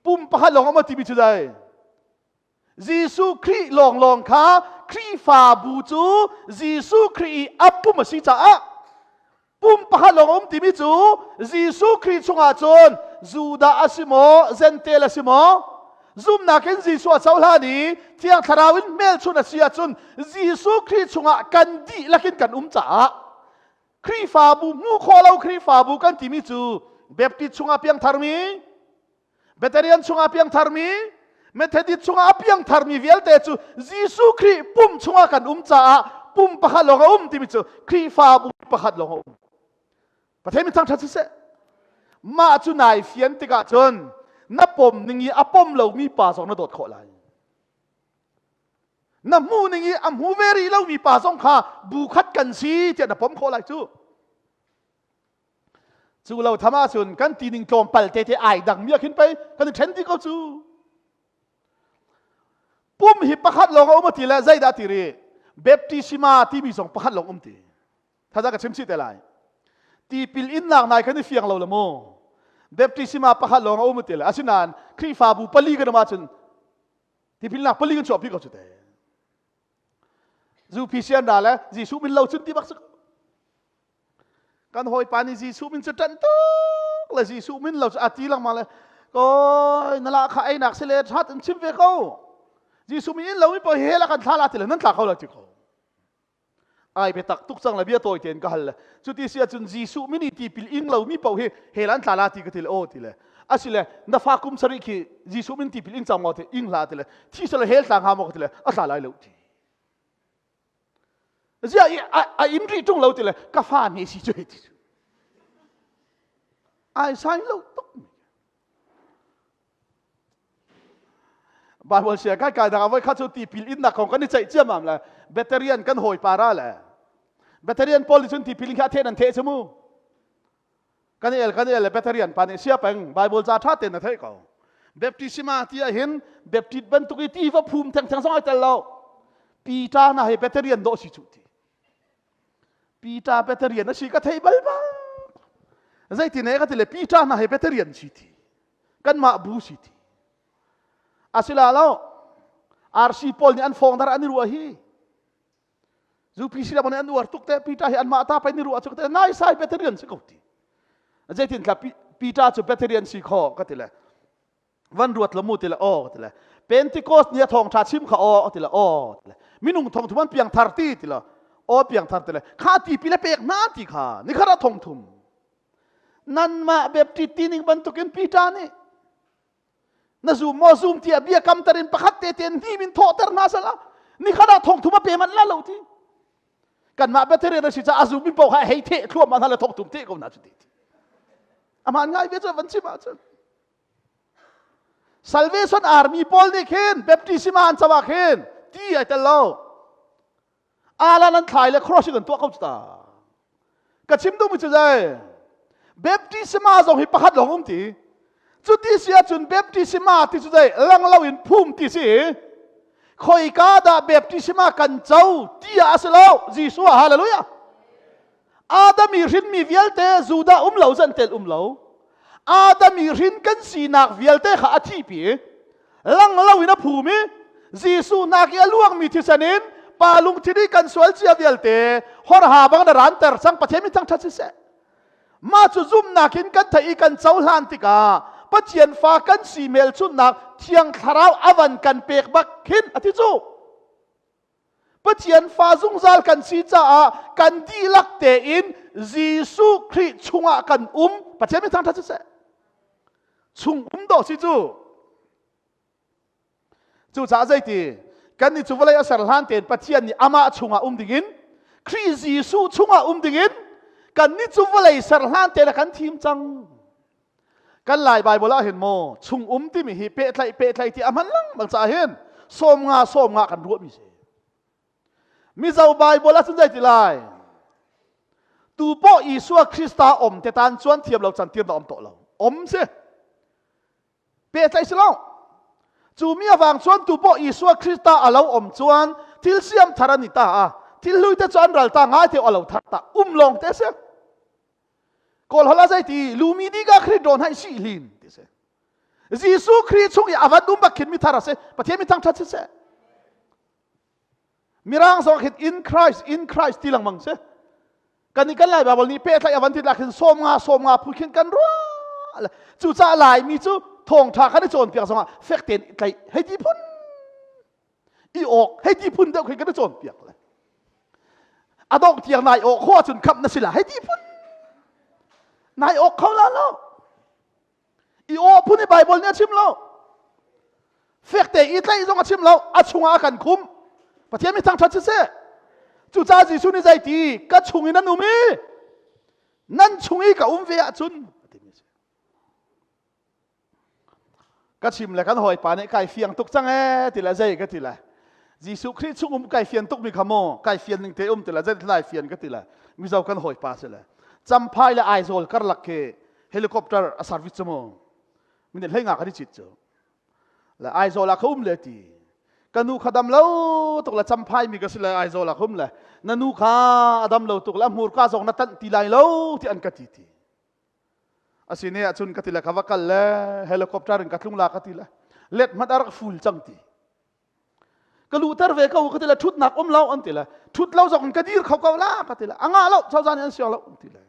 Pum pakhat lawng a um a timi cu dai. Jesuh Khrih lawnglawng kha Khrihfabu cu Jesuh Khrih i a pum a si caah pum pakhat lawng a um timi cu Jesuh Khrih chungah cun Judah a si maw Gentile a si maw zumnak in Jesuh a cohlan i Thiang Thlarau in hmelchunh a si ahcun Jesuh Khrih chungah kan dihlak in kan um caah Khrihfabu hmuh khawh lo Khrihfabu kan timi cu Baptist chungah piangtharmi Betarian chungah piangtharmi, Methodist chungah a piangtharmi vialte cu Jesuh Khrih pum chungah kan um caah pum pakhat lawng a um timi cu Khrihfabu pakhat lawng a um. Pathian mi thangṭhat siseh. Mah cu nai fian tikah cun na pom ning i a pom lomi pa zong na dawt khawh lai. Na hmuh ning i a hmu ve rih lomi pa zong kha bu khat kan si tiah na pom khawh lai cu. Cu lo tham ahcun kan tining tlawmpal te te ai dang mi ah khin pei kan i ṭhen dih ko cu. Pum hi pakhat lawng a um a ti le zeidah ti rih? Baptisma timi zong pakhat lawng um ti. Thaza ka chim chih te lai. Tipil innak nai kan i fiang lo le mu. Baptisma pakhat lawng a um ti le. Asinain Khrihfabu pali kan um ahcun tipilnak pali kan chuahpi ko cu te. Zu phi sian ra le Jesuh min lo cun ti bak si. Kan hawipa nih Jesuh min cu ṭanh tuk le Jesuh min lo cu a ti lengmang le koi na la kha einak si le ṭhat in chim ve ko. Jesuh min in lo mi paoh he la kan thla la ti le nan tla kho lo ti ko. Ai biatak tuk cang le bia tawi tein ka hal le cuti si ahcun Jesuh min i tipil ing lo mi paoh hi hell an tla la ti ka ti le aw ti le asile na fa kum sarih khi Jesuh min tipil ing cang maw ti ing hla ti le thi sala hell tla hnga maw ka ti le a tla lai lo ti. Zia i a in ri ṭung lo ti le ka fa ne si cu ti cu. Ai sai lo tuk. Bible sia kai kai dang avoi kha cu tipil in nak kong kan i ceih ciamam le veterian kan hawi para le veterian pawl nih cun tipil in kha the nan the cu mu kan el kan el le veterian pa nih sia peng Bible ca tha ten na theih ko baptisma ti ah hin baptist bantuk i ti va phum theng theng zong ai tel lo Peter na he veterian dawh si cu ti Peter veterian a si ka thei bal ba zeitin e ka ti le Peter na he veterian si ti kanmah bu si ti asila lo RC pawl nih an fong dar an i ruah hi UPC lam nih an uar tuk te Peter hi anmah ta pai ni ruah chu te nai sai veteran si ko ti zeitin tla Peter cu veteran si kho ka ti le van ruat lo mu ti le aw ti le Pentecost ni a thawng tha chim kha aw ti le aw ti le minung thong thum an piang thar ti ti le aw piang thar ti le kha ti pi le pek na ti kha ni khara thong thum nanmah Baptist tining bantukin Peter nih na zum maw zum tiah bia kamter in pakhat te ten hnim in thawhter hna sala ni khat ah thongthum a pe manh la lo ti kanmah veteran a si caah a zum mi paoh kha hei theh thluahmah hna le thongthum te ko hna cu ti aman ngai ve cu van chim ahcun Salvation Army pawl nih khin baptism an cawa khin ti ai tel lo Alan an thlai le cross in an tuah ko cu ta. Ka chim duhmi cu zei? Baptisma zong hi pakhat lawng um ti. Cuti si ahcun baptisma ti cu zei lang lo in phum ti si. Khoika dah baptisma kan co ti ah a si lo. Jesuh ah hallelujah. Adam i hrinmi vialte Judah um lo Zentel um lo. Adam i hrin kan sinak vialte kha a thihpi. Lang lo in a phum i Jesuh nak i a luangmi thisen in pa lungthin i kan sual cia vialte horha bang na ranter cang Pathian min thangṭhat siseh. Mah cu zumhnak in kan theih i kan cohlan tikah Pathian fa kan si hmelchunhnak Thiang Thlarau a van kan pek bak khin a ti cu. Pathian fa zungzal kan si caah kan dihlak tein Jesuh Khrih chungah kan um. Pathian min thangṭhat siseh. Chung um dawh si cu. Cucaah zeiti kan nih cu vawlei a ser hlan tein Pathian nih amah chungah um dingin Khrih Jesuh chungah um dingin kan nih cu vawlei ser hlan tein a kan thim cang. Kan Lai Bible ah hin maw chung um timi hi pehtlaih pehtlaih ti a hman lengmang caah hin 50 50 kan ruahmi si. Mizo Bible ah cun zei ti lai? Tu pawh Isua Krista om te tan chuan thiam lo chan tir na om to lo. Om si. Pehtlaih si lo. Cu mi avang chuan tu pawh Isua Krista a lo om chuan thil siam thar ani ta a. Thil hlui te chu an ral ta ngai te a lo thar ta. Um long te si. Kawl holh ah zeiti lumi di ka Khrih dawn hai si hlin ti si. Jesuh Khrih chung i avan um bak khin mi thar a si. Pathian mi thangthat si seh. Mirang zong khin in Christ in Christ ti lengmang si. Kan i kan Lai Bible nih pehtlaih avan ti lak hin 50 50 phu khin kan ruah. Cucaah Laimi cu thawngtha kan i cawnpiak zongah fek tein tlaih hei ti phun i awk hei ti phun deuh khi kan i cawnpiak le a dongh tiang nai awk khawh ahcun khamh na si la hei ti phun nai awk kho la lo i aw phun i Bible nih a chim lo fekte i tlaih zong a chim lo a chungah a kan khum Pathian mi thangṭhat siseh cucaah Jesuh nih zei ti ka chung in nan um i nan chung i ka um ve ahcun ka chim le kan hawipa nih kai fiang tuk cang ee ti le zei ka ti le Jesuh Khrih chung um kai fian tuk mi kha maw kai fian ning te um ti le zei lai fian ka ti le Mizo kan hawipa si le Champhai le Aizawl karlak khi helicopter a service cu mu minute hlei nga kan i cit cu le Aizawl ah ka um le ti. Ka nu kha dam lo tuk le champhai mi ka si le Aizawl ah khum le na nu kha a dam lo tuk le a hmurka zong na tanh ti lai lo ti an ka ti ti. Asine ahcun ka ti le ka va kal le helicopter in ka tlung la ka ti le let hmanh a rak ful cang ti. Ka luhter ve ko ka ti le thutnak um lo an ti le thut lo zong in ka dir kho ko la ka ti le a ngah lo chozan an siang lo an ti le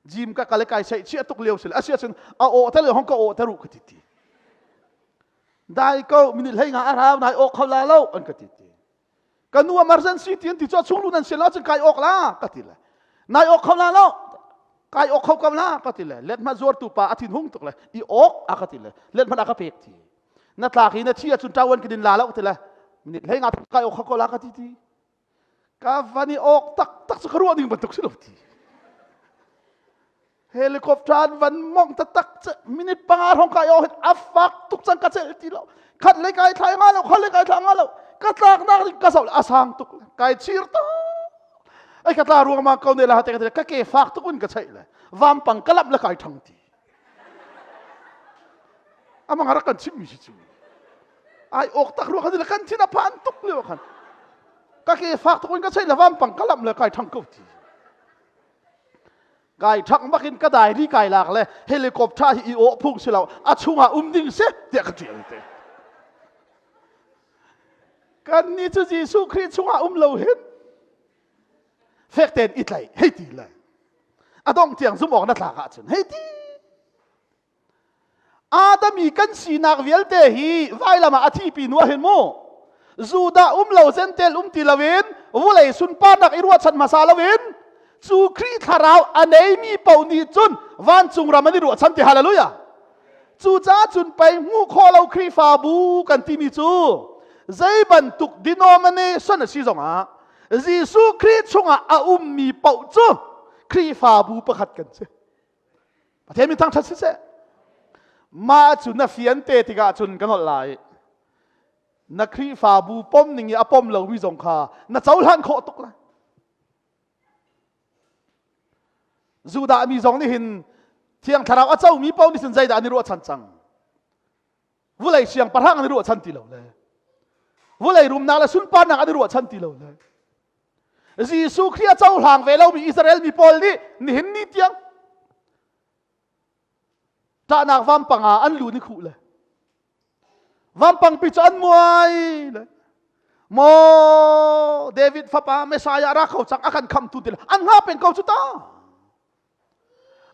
gym ka kal kai sei chia tuk lio si le asi ahcun a aw te le hong ka aw te ru ka ti ti. Dai ko minute hlei nga a rau nai awk kho la lo an ka ti ti. Ka nu emergency ti an ti cu chung lu nan sian lo cun kai awk la ka ti le. Nai awk kho la lo kai awk kho ko la ka ti le. Let ma zuar tu pa a thin hung tuk le i awk a ka ti le. Let ma ka pek ti. Na tlak i na thi ahcun ṭawan ka din la lo ti le. Minute hlei nga kai awk kho ko la ka ti ti. Ka van i awk taktak cu ka ruah ding bantuk si lo ti. Helicopter an van mong taktak minute panga hrawng kai awk hin a fak tuk cang ka celh ti lo. Khat le kai thlai nga lo, khat le kai thla nga lo. Ka tlak nak ding ka zoh a sang tuk kai chir ta. Ai ka tla ruang ma ko ne la te ka ka ke fak tuk un ka chaih le. Vampang ka lamh le kai thang ti. Amang rak kan chim mi si cu. Ai ok tak ruang khan kan thin a phan tuk lio khan. Ka ke fak tuk in ka chaih le vampang ka lamh le kai thang ko ti. Kai thak bakin ka diary kai lak le helicopter hi i awh phung si lo a chungah um ding si tiah ka tial te. Kan ni cu Jesuh Khrih chungah um lo hin fek tein i tlaih hei ti le a dongh tiang zum awk na tlak ahcun hei ti Adami kan sinak vialte hi vailam ah a thipi nu ah hin mu Judah um lo Gentel um ti loin vulei sunparnak i ruahchan hmasa loin cu Khrih thlarau a neimi paoh nih cun vancung ram an i ruahchan ti hallelujah cucaah cun pei hmuh khawh lo Khrihfabu kan timi cu zei bantuk denomination a si zongah Jesuh Khrih chungah a ummi paoh cu Khrihfabu pakhat kan si Pathian min thangṭhat siseh. Mah cu na fian te tikah cun ka nolh lai. Na Khrihfabu pom ning i a pom lomi zong kha na cohlan khawh tuk lai. Judah mi zong nih hin Thiang Thlarau a comi paoh nih cun zeidah an i ruahchan cang? Vulei siangpahrang an i ruahchan ti lo le vulei rumnak le sunparnak an i ruahchan ti lo le Jesuh Khrih a cohlang ve lomi Israel mi pawl nih nihin ni tiang ṭahnak vampang ah an lu ni khuh le vampang pi cu an muai le maw David fapa Messiah ra kho cang a kan khamtu ti le an hngah peng ko cu ta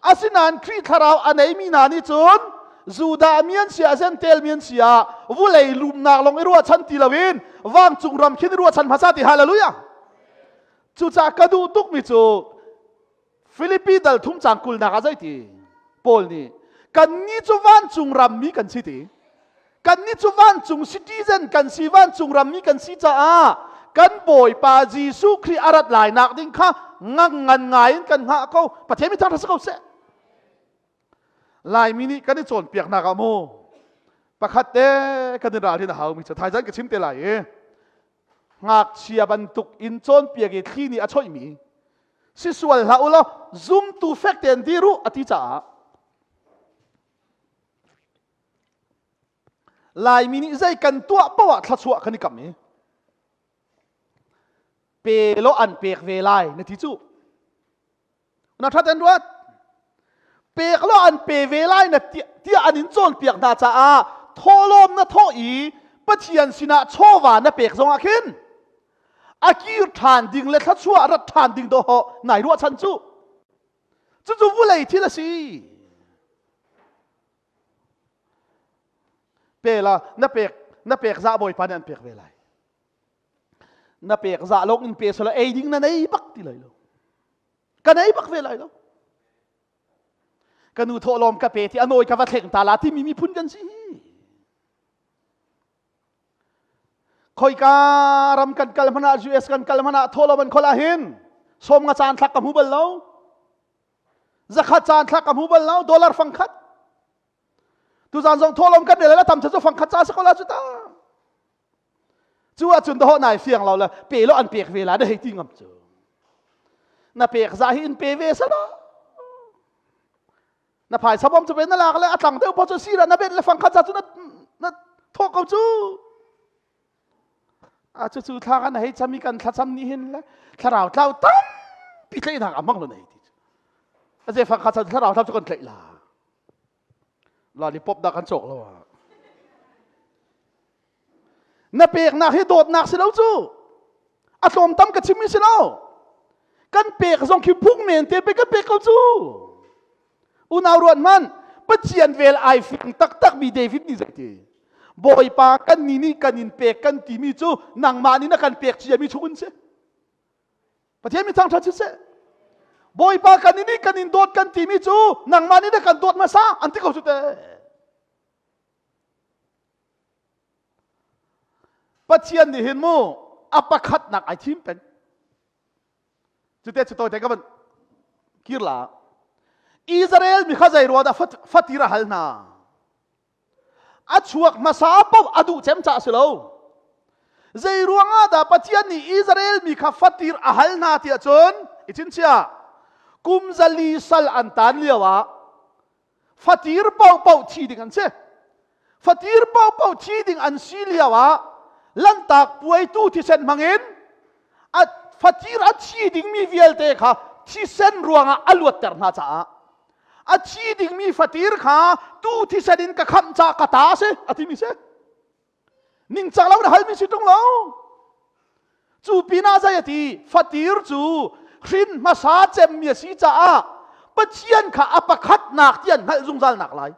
Asinain Khrih thlarau a neimi hna nih cun Judah mi an si ah Gentel mi an si ah vulei lumnak lawng i ruahchan ti loin vancung ram khin i ruahchan hmasa ti hallelujah. Cucaah ka duh tukmi cu Filipi dal thum cang kulnak ah zeiti Paul nih kannih cu vancung ram mi kan si ti kannih cu vancung citizen kan si vancung rammi kan si caah kan bawipa Jesuh Khrih a rat lai nak ding kha ngang ngan ngai in kan hngah ko Pathian mi thangṭhat si ko seh Laimi nih kan i cawnpiaknak ah mu pakhat te kan i ralrin a haumi cu thaizan ka chim te lai i ngakchia bantuk in cawnpiak i thli nih a choihmi si sual hlah u law zumtu fek tein dir u a ti caah Laimi nih zei kan tuah paoh ah thluachuah kan i kam i pe law an pek ve lai na ti cu. Na ṭhat an ruat. Pek law an pe ve lai na tiah an in cawnpiak hna caah thawhlawm na thawh i Pathian sinah chawva na pek zongah khin a kir ṭhan ding le thluachuah rat ṭhan ding dawh nai ruahchan cu. Cucu vulei thil a si. Pe la na pek na pek zah bawipa nih an pek ve lai. Na pek zah lawng in pe sala ei ding na nei bak ti lai lo. Ka nei bak ve lai lo. Ka nu thawhlawm ka pe ti a nawi ka va thleng ta la timi miphun kan si. Khoika ram kan kal hmanh ah US kan kal hmanh ah thawhlawm an khol ah hin sawm nga caan thlak ka hmu bal lo. Zakhat caan thlak ka hmu bal lo dollar fangkhat. Tuzaan zong thawhlawm kan rel la tam cu fangkhat ca si ko la cu ta. Cu ahcun dawh nai fiang lo le pe lo an pek ve la na hei ti ngam cu. Na pek za hi in pe ve sana. Na phaisa bom cu pe na lak le a tlang deuh pa cu sira na bet le fangkhat ca cu na na thawh ko cu. A cucu thla kan hei cam i kan thlacam nih hin le thlarau tlau tampi tlaihnak a hmang lo nei ti. A ze fang kha thlarau tlau cu kan tlaih la. Lollipop dah kan cawk lo ah. Na peknak hi dawtnak si lo cu. A tlawm tam ka chimmi si lo. Kan pek zong khi phung men te pe kan pek ko cu. Unau ruat hmanh Pathian vel ai fing taktak mi David nih zeiti Bawipa kan ni nih kan in pek kan timi cu nangmah nih na kan pek ciami chung in si. Pathian mi thangṭhat siseh. Bawipa kan in kan in dawt kan timi cu nangmah nih na kan dawt hmasa an ti ko cu te. Pathian nih hin mu a pakhatnak ai thim peng. Cute cu tawite ka van kir la. Israel mi kha zei ruah dah fatir a hal hna. A chuak hmasa paoh a duh cem caah si lo. Zei ruangah dah Pathian nih Israel mi kha fatir a hal hna tiah cun i chingchiah kum zali sal an tan lio ah fatir paohpaoh thi ding an si. Fatir paohpaoh thi ding an si lio ah lanhtak puaitu thisen hmangin a fatir a thi dingmi vialte kha thisen ruangah a luatter hna caah a thi dingmi fatir kha tu thisen in ka khamh ca ka ta si a timi si ningcang lo na halmi si tung lo cu pinah zei a ti fatir cu hrin hmasa cemmi a si caah Pathian kha a pakhatnak ti an hngalh zungzal nak lai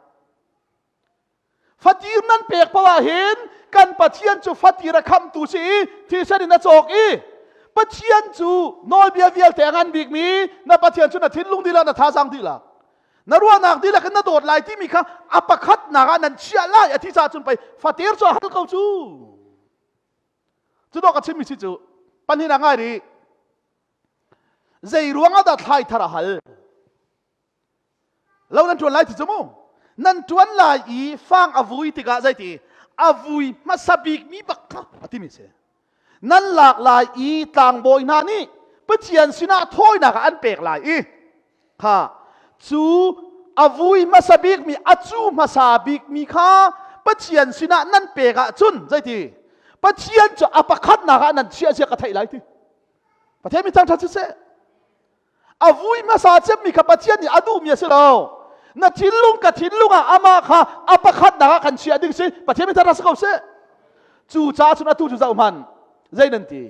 Fatir nan pek paoh ah hin kan Pathian cu fatir a khamtu si i thisen in a cawk i Pathian cu nawlbia vialte a ngan bikmi na Pathian cu na thinlung dihlak na thazaang dihlak na ruahnak dihlak in na dawt lai timi kha a pakhatnak ah nan chiah lai a thi caah cun pei fatir cu a hal ko cu cu dawh ka chimmi si cu panhin ah ngai rih zei ruang ah dah thlai thar a hal Lo nan ṭuan lai ti cu mu. Nan ṭuan lai i fang a vui tikah zeiti a vui hmasa bikmi bak kha a timi si. Nan lak lai i tlangbawi hna nih Pathian sinah thawinak ah an pek lai i kha cu a vui hmasa bikmi a cu hmasa bikmi kha Pathian sinah nan pek ahcun zeiti Pathian cu a pakhatnak ah nan chiah zia ka theih lai ti. Pathian mi thangṭhat siseh. A vui hmasa cemmi kha Pathian nih a duhmi a si lo. Na thinlung ka thinlung ah amah kha a pakhatnak ah kan chiah ding si. Pathian mi thar si ko seh. Cu caah cun atu cu zoh hmanh. Zei nan ti?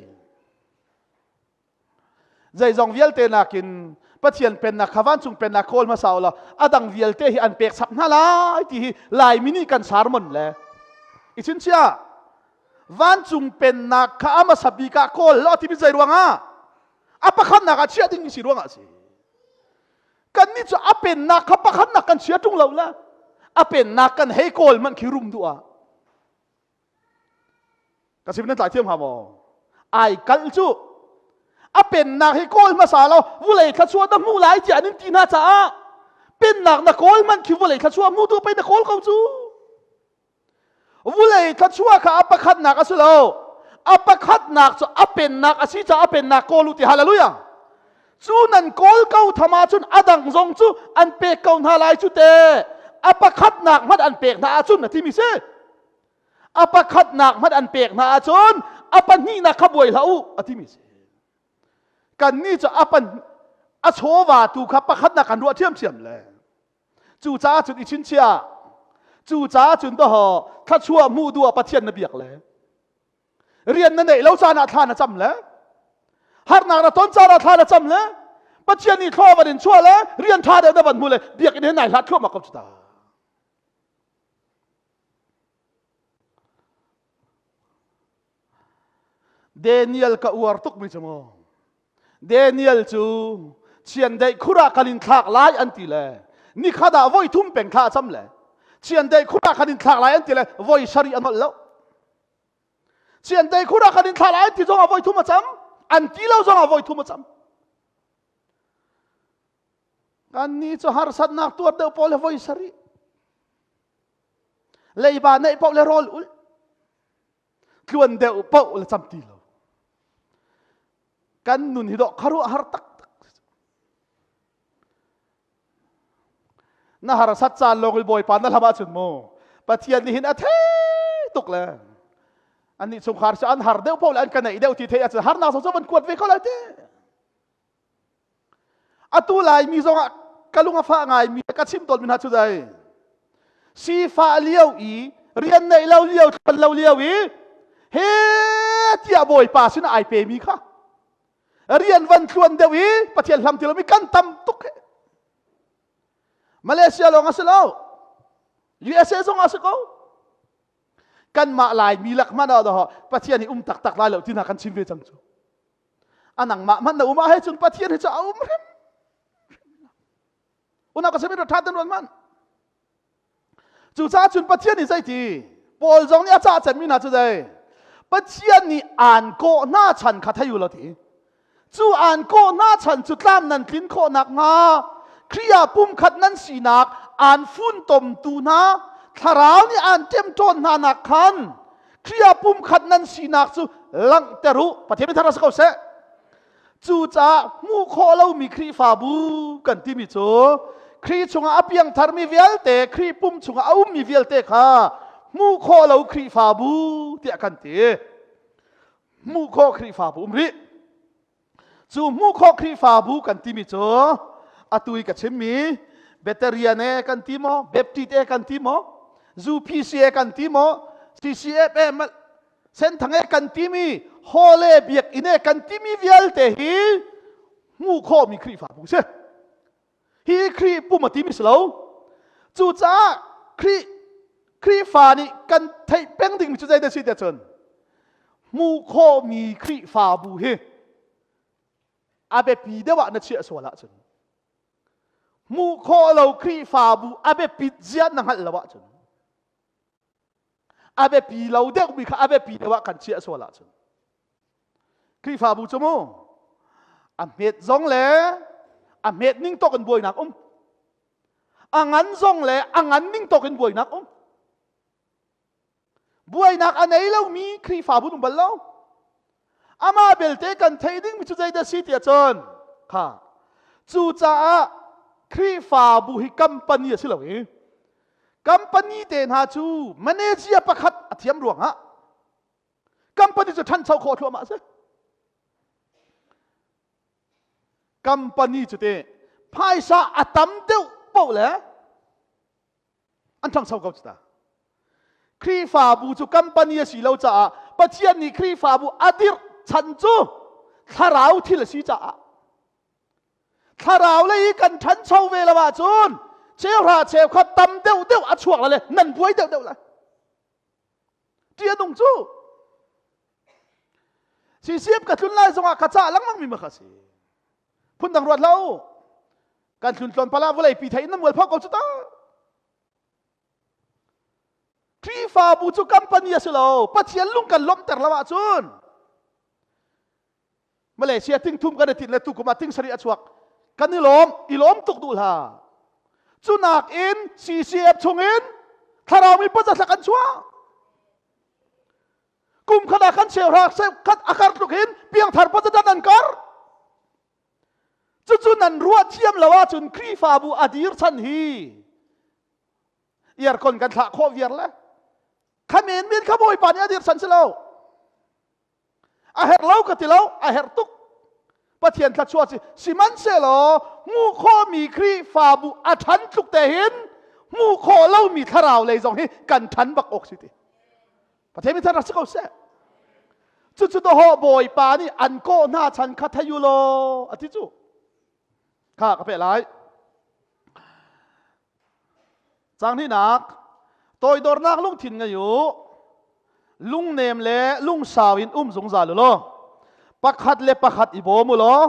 Zeizong vialte nakin Pathian pennak kha vancung pennak kawl hmasa u law a dang vialte hi an pek chap hna lai ti hi Laimi nih kan sermon le i chingchiah vancung pennak kha a hmasa bik ah kawl law timi zei ruangah a pakhatnak ah chiah ding si ruangah a si kannih cu a pennak kha pakhatnak kan chia ṭung lo la a pennak kan hei kawl manh khi rum duh ah ka sim nan tlai thiam hnga maw ai kal cu a pennak hi kawl hmasa lo vulei thluachuah na hmu lai tiah an in ti hna caah pennak na kawl man khi vulei thluachuah hmu duh pei na kawl ko cu Vulei thluachuah kha a pakhatnak a si lo. A pakhatnak cu a pennak a si caah a pennak kawl u ti hallelujah. Cu nan kawl ko tham ahcun a dang zong cu an pek ko hna lai cu te. A pakhatnak hmanh an pek hna ahcun na timi si. A pakhatnak hmanh an pek hna ahcun a pahnihnak kha buai hlah u a timi si. Kannih cu a pan a chawva tu kha pakhatnak kan ruah ṭhiamṭhiam le. Cucaah cun i chinchiah. Cucaah cun dawhaw thluachuah hmuh duh ah Pathian na biak le rian na neih lo caan ah thla na cam le harnak na ton caan ah thla na cam le Pathian nih thlua van in chuah le rian ṭha deuh na van hmu le biakinn he nai hlat thluahmah ko cu ta. Daniel ka uar tuk mi cu mu. Daniel cu chiandeih khur ah kan in thlak lai an ti le nikhat ah voi thum peng thla a cam le chiandeih khur ah kan in thlak lai an ti le voi sarih a nolh lo. Chiandeih khur ah kan in thlak lai an ti zong ah voi thum a cam an ti lo zong ah voi thum a cam. Kan nih cu harsatnak tuar deuh pawl le voi sarih leiba neih paoh le rawl ulh tluan deuh paoh le cam ti lo kan nun hi dawh kharuah har tak tak na harsat caan lawng i bawipa na hlam ahcun mu pathian nih hin a thei tuk le. Annih chungkhar cu an har deuh paoh le an ka neih deuh ti theih ahcun harnak zong cu van kuat ve ko lai ti. Atu Laimi zongah ka lung a fah ngaimi ka chim tawnmi hna cu dai. Sifah lio i rian neih lo lio thluan lo lio i he tiah Bawipa sin ai pemi kha rian van thluan deuh i Pathian hlam ti lomi kan tam tuk he. Malaysia lawng a si lo. USA zong a si ko. Kanmah Laimi lak hmanh ah dah Pathian hi um taktak lai lo ti hna kan chim ve cang cu. A nangmah hmanh na um ah he cun Pathian hi cu a um hrim. Unau ka sami ṭha ten ruan hmanh. Cucaah cun Pathian nih zeiti Paul zong nih a cah cemmi hna cu zei Pathian nih aan kawh hna chan kha thei u law ti. Cu aan kawh hna chan cu tlam nan tlin khawh nakhnga Khrih ah pumkhat nan sinak aan funtomtu hna thlarau nih aan ṭemṭawn hna nak khan Khrih ah pumkhat nan sinak cu langhter u. Pathian min thar si ko seh. Cucaah hmuh khawh lomi Khrihfabu kan timi cu Khrih chungah a piangtharmi vialte, Khrih pum chungah a ummi vialte kha hmuh khawh lo Khrihfabu tiah kan ti. Hmuh khawh Khrihfabu um rih. Cu hmuh khawh Khrihfabu kan timi cu atu i ka chimmi Beterian e kan ti maw, Baptist e kan ti maw, ZUPC e kan ti maw, CCF e Senthang e kan timi hall e biakinn e kan timi vialte hi hmuh khawhmi Khrihfabu si. Hi Khrih pum a timi si lo. Cucaah Khrih Khrihfa nih kan theih peng dingmi cu zeidah si tiah cun hmuh khawhmi Khrihfabu hi a biapi deuh ah na chiah sual ahcun hmuh khawh lo Khrihfabu a biapit zia na hngalh lo ahcun a biapi lo deuhmi kha a biapi deuh ah kan chiah sual ahcun Khrihfabu cu mu a hmet zong le a hmet ning tawk in buainak um a ngan zong le a ngan ning tawk in buainak um buainak a nei lomi Khrihfabu um bal lo amah belte kan theih dingmi cu zeidah si tiah cun kha cucaah Khrihfabu hi company a si lo i Company te hna cu manager pakhat a thiam ruangah company cu ṭhancho khawh thluahmah a si. Company cu te phaisa a tam deuh paoh le an ṭhangcho ko cu ta. Khrihfabu cu company a si lo caah Pathian nih Khrihfabu a dirh chan cu thlarau thil a si caah Thlarau lei i kan ṭhancho ve lo ahcun cheuhra cheukhat tam deuh deuh a chuak lai le nan buai deuh deuh lai. Ṭih a nung cu. CCF ka tlun lai zongah ka cah lengmang mi ma kha si. Phundang ruat lo. Kan tlun tlawn pala vawlei pi thei in nan mual pho ko cu ta. Khrihfabu cu company a si lo. Pathian lung kan lawmhter lo ahcun Malaysia ting thum kan i tinh le tukum ah ting sarih a chuak. Kan i lawm, i lawm tuk duh hlah. Cunak in CCF chungin thlarau mi paza thla kan chuah. Kum khat ah kan cheuhra khat a kar tluk hin piangthar paza dan an kar. Cucu nan ruah thiam lo ahcun Khrihfabu a dir chan hi aircon kan thlah khawh viar le kha men men kha Bawipa nih a dir chan si lo. A herh lo ka ti lo, a herh tuk. Pathian thluachuah si. Sihmanhsehlaw hmuh khawhmi Khrihfabu a ṭhan tluk te hin hmuh khawh lomi thlarau lei zong hi kan ṭhan bak awk si ti. Pathian mi rak si ko seh. Cucu dawhawh Bawipa nih an kawh hna chan kha thei u law a ti cu. Kha ka peh lai. Cang hnihnak, toidornak lungthin ngei u. Lungnem le lungsau in um zungzal u law pakhat le pakhat i bawm u law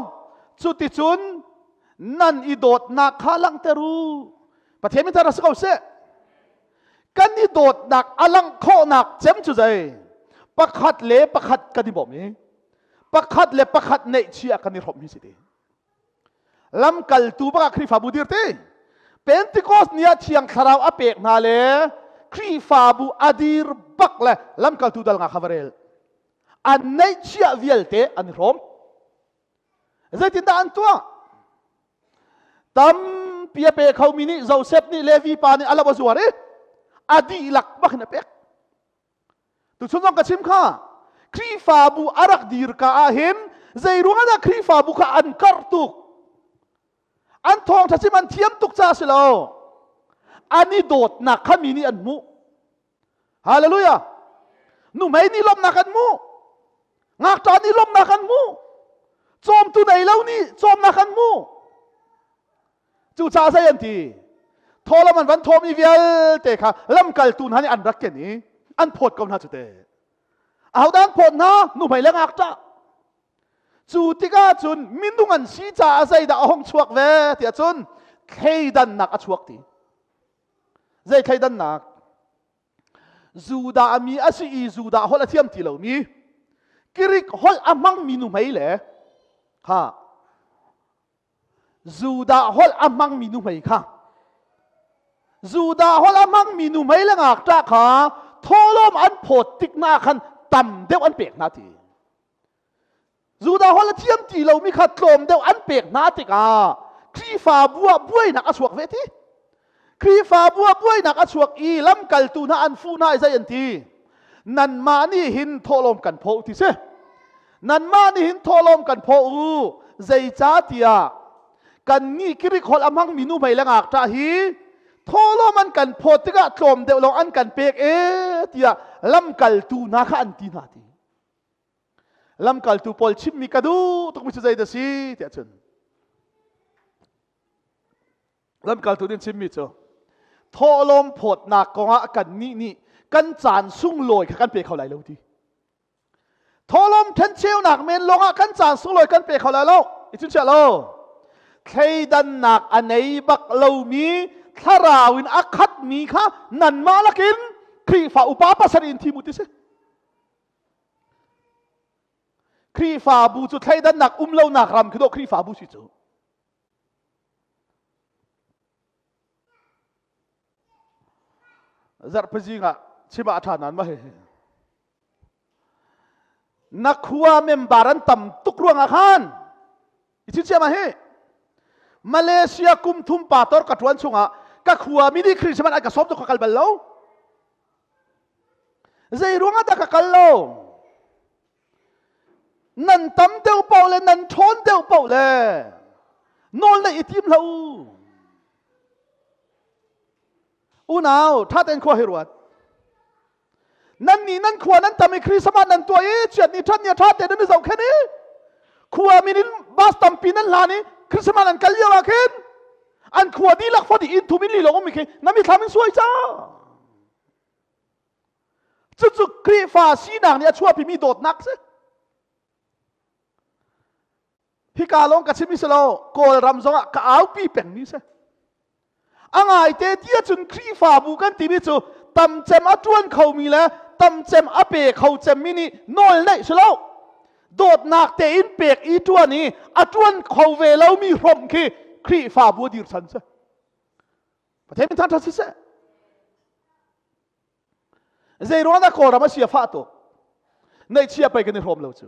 cuticun nan i dawtnak kha langhter u. Pathian min thar a si ko seh. Kan i dawtnak a langh khawhnak cem cu zei? Pakhat le pakhat kan i bawm i pakhat le pakhat neihchih ah kan i hrawmh hi si ti. Lamkaltu bak ah Khrihfabu dir ti. Pentecost ni ah Thiang Thlarau a pek hna le Khrihfabu a dir bak le lamkaltu dal nga kha va rel. An neihchiah vialte an i hrawm. Zeitindah an tuah? Tampi a pe khomi nih Joseph nih Levi pa nih a lo a zuar i a dihlak bak in a pek. Tuchun zong ka chim kha Khrihfabu a rak dir ka ah hin zei ruangah dah Khrihfabu kha an karh tuk? An thawngṭha chim an thiam tuk caah si lo. An i dawtnak kha mi nih an hmuh. Hallelujah. Nuhmei nih lawmhnak an hmuh. Ngakṭah nih lawmhnak an hmuh. Cawmtu nei lo nih cawmnak an hmuh. Cucaah zei an ti? Thawlam an van thawmi vialte kha lamkaltu hna nih an rak ken i an phawt ko hna cu te. Ahodah an phawt hna? Nuhmei le ngakṭah. Cu tikah cun minung an si caah zeidah a hung chuak ve tiah cun thleidannak a chuak ti. Zei thleidannak? Judah mi a si i Judah holh a thiam ti lomi Greek holh a hmangmi nuhmei le kha Judah holh a hmangmi nuhmei kha Judah holh a hmangmi nuhmei le ngakṭah kha thawhlawm an phawt tik hna khan tam deuh an pek hna ti. Judah holh a thiam ti lomi kha tlawm deuh an pek hna tikah Khrihfabu ah buainak a chuak ve ti. Khrihfabu ah buainak a chuak i lamkaltu hna an fuh hna i zei an ti? Nanmah nih hin thawhlawm kan phaw ti si. Nanmah nih hin thawhlawm kan phaw u. Zeicahtiah kannih Greek holh a hmangmi nuhmei le ngakṭah hi thawhlawm an kan phawt tikah tlawm deuh lawng an kan pek e tiah lamkaltu hna kha an ti hna ti. Lamkaltu pawl chimmi ka duh tukmi cu zeidah si tiah cun lamkaltu nih chimmi cu thawhlawm phawtnak kongah kannih nih kan caan sunglawi kha kan pe kho lai lo ti. Thawhlawm ṭhencheunak men lawngah kan caan sunglawi kan pe kho lai lo. I chunchiah lo. Thleidannak a nei bak lomi thlarau in a khatmi kha nanmah lakin Khrihfa upa pasarih in thim u ti si. Khrihfabu cu thleidannak um lonak ram khi dawh Khrihfabu si cu. Zarhpazing ah chim ah a ṭha nan ma he. Na khua member an tam tuk ruangah khan i chim ma hi. Malaysia kum thum pa tor ka ṭuan chungah ka khua mi nih Christmas an ka sawm tu ka kal bal lo. Zei ruangah dah ka kal lo? Nan tam deuh paoh le nan ṭhawn deuh paoh le nawl neih i tim hlah u. Unau, ṭha tein khua hi ruat. Nan nih nan khua nan tam i Christmas nan tuah i chiat ni ṭhat ni a ṭha tein nan i zohkhenh i khua min in bus tampi nan hlan i Christmas an kal lio ah khin an khua dihlak fot i inn thum in li lawng ummi khi na mithlam in suai ca. Cucu Khrihfa sinak nih a chuahpimi dawtnak si. Hika lawng ka chim si lo, Kawlram zongah ka aupi pengmi si. A ngaite ti ahcun Khrihfabu kan timi cu tamcem a ṭuan khomi le tamcem a pe kho cemmi nih nawl neih si lo. Dawtnak tein pek i ṭuan i a ṭuan kho ve lomi hrawmh khi Khrihfabu a dirchan si. Pathian min thangṭhat siseh. Zei ruang dah Kawlram a si a fah tuk? Neihchia pei kan i hrawm lo cu.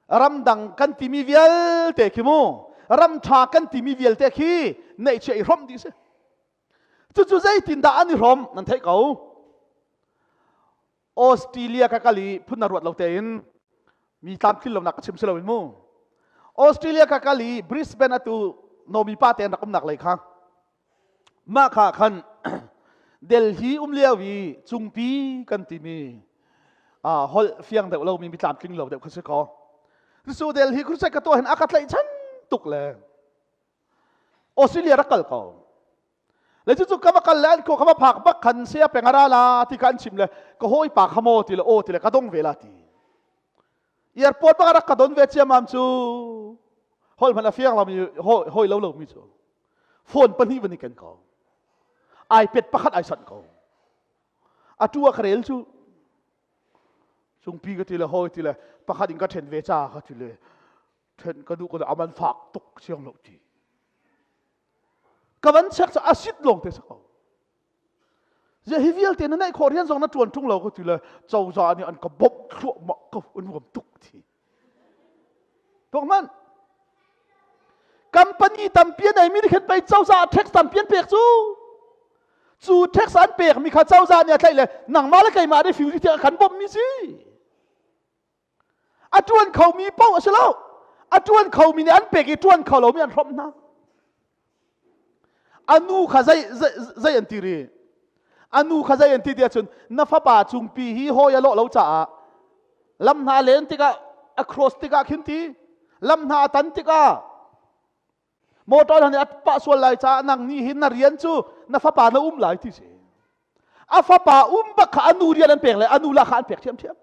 Ramdang kan timi vialte khi mu, ram ṭha kan timi vialte khi neihchia i hrawmh dih si. Cucu zeitindah an i hrawm nan theih ko. Australia ka kal i phun na ruat lo tein mi tlamtlin lonak ka chim si loin mu. Australia ka kal i Brisbane atu nomi pa te an rak umnak lei kha mah kha khan Delhi um lio i cungpi kan timi holh fiang deuh lomi mi tlamtling lo deuh kha si ko. Cu Delhi crusade ka tuah hin a ka tlaihchan tuk le Australia rak kal ko. Le cucu ka va kal le an khua ka va phak bak khan sia peng a ra la ti kha an chim le ka hawi pa kha maw ti le aw ti le ka dong ve la ti. Airport bak rak ka don ve ciamam cu hol hmanh a fiang lomi hawi lo lomi cu phone pahnih van i ken ko. iPad pakhat ai sanh ko. Atu a ka rel cu sungpi ka ti le hawi ti le pakhat in ka then ve ca ka ti le then ka duh ko aman fak tuk siang lo ti. Ka van check cu a sit lawng te si ko. Zia hi vialte na neih khawh rian zong na ṭuan ṭung lo ka ti le cozah nih an ka bawmh thluahmah ko an nuam tuk ti. Tuak hmanh. Company tampi a neimi nih khin pei cozah tax tampi an pek cu. Cu tax an pekmi kha cozah nih a tlaih le nangmah le keimah refugee tiah kan bawmhmi si. A ṭuan khomi paoh a si lo. A ṭuan khomi nih an pek i ṭuan kho lomi an hrawmh hna. A nu kha zei zei zei an ti ri? A nu kha zei an ti tiah cun na fapa cungpi hi hawi a lawh lo caah lam hna len tikah a cross tikah khin ti lam hna a tan tikah motor hna nih a pah sual lai caah nang nih hin na rian cu na fapa na um lai ti si. A fapa um bak kha a nu rian an pek le a nu la kha an pek ṭhiamṭhiam.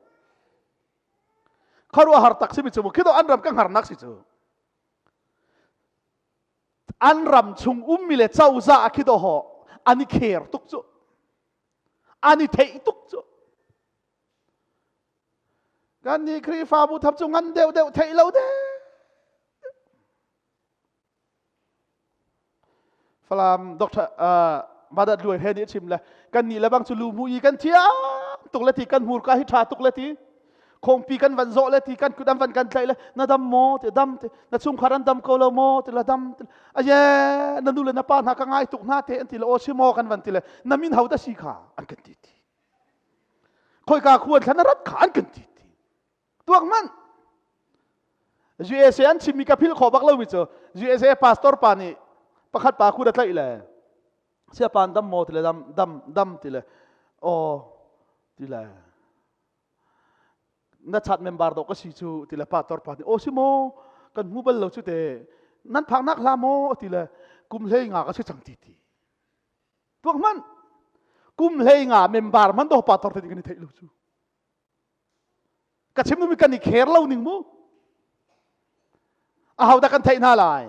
Khuaruahhar tak simi cu mu khi an ram ka hngarnak si cu. An ram chung ummi le cozah khi do ho an i kher tuk cu. An i theih tuk cu. Kan nih Khrihfabu thap cu ngan deuh deuh theih lo de. Falam Dr. Madat Luai he nih chim le kan nih le bang cu lu mu i kan thiam tuk le ti kan hmurka hi tha tuk le ti khongpi kan van zawh le ti kan kut an van kan tlaih le na dam maw ti dam ti na chungkhar an dam ko lo maw ti la dam ti aye na nu le na pa hna ka ngai tuk hna te an ti le aw si maw kan van ti le na min ho da si kha an kan ti ti khoika khuan thlan na rat kha an kan ti ti Tuak hmanh. USA an chimmi ka philh khawh bak lomi cu USA pastor pa nih pakhat pa khut a tlaih le siapan dam maw ti le dam dam dam ti le aw ti le na chat member dawh ka si cu ti le pastor pa nih aw si maw kan hmu bal lo cu te nan phaknak hla maw ti le kum hlei nga ka si cang ti ti tuak hmanh kum hlei nga member man do pastor te kan i theih lo cu Ka chim mi kan i kher lo ning mu. A ho dah kan theih hna lai?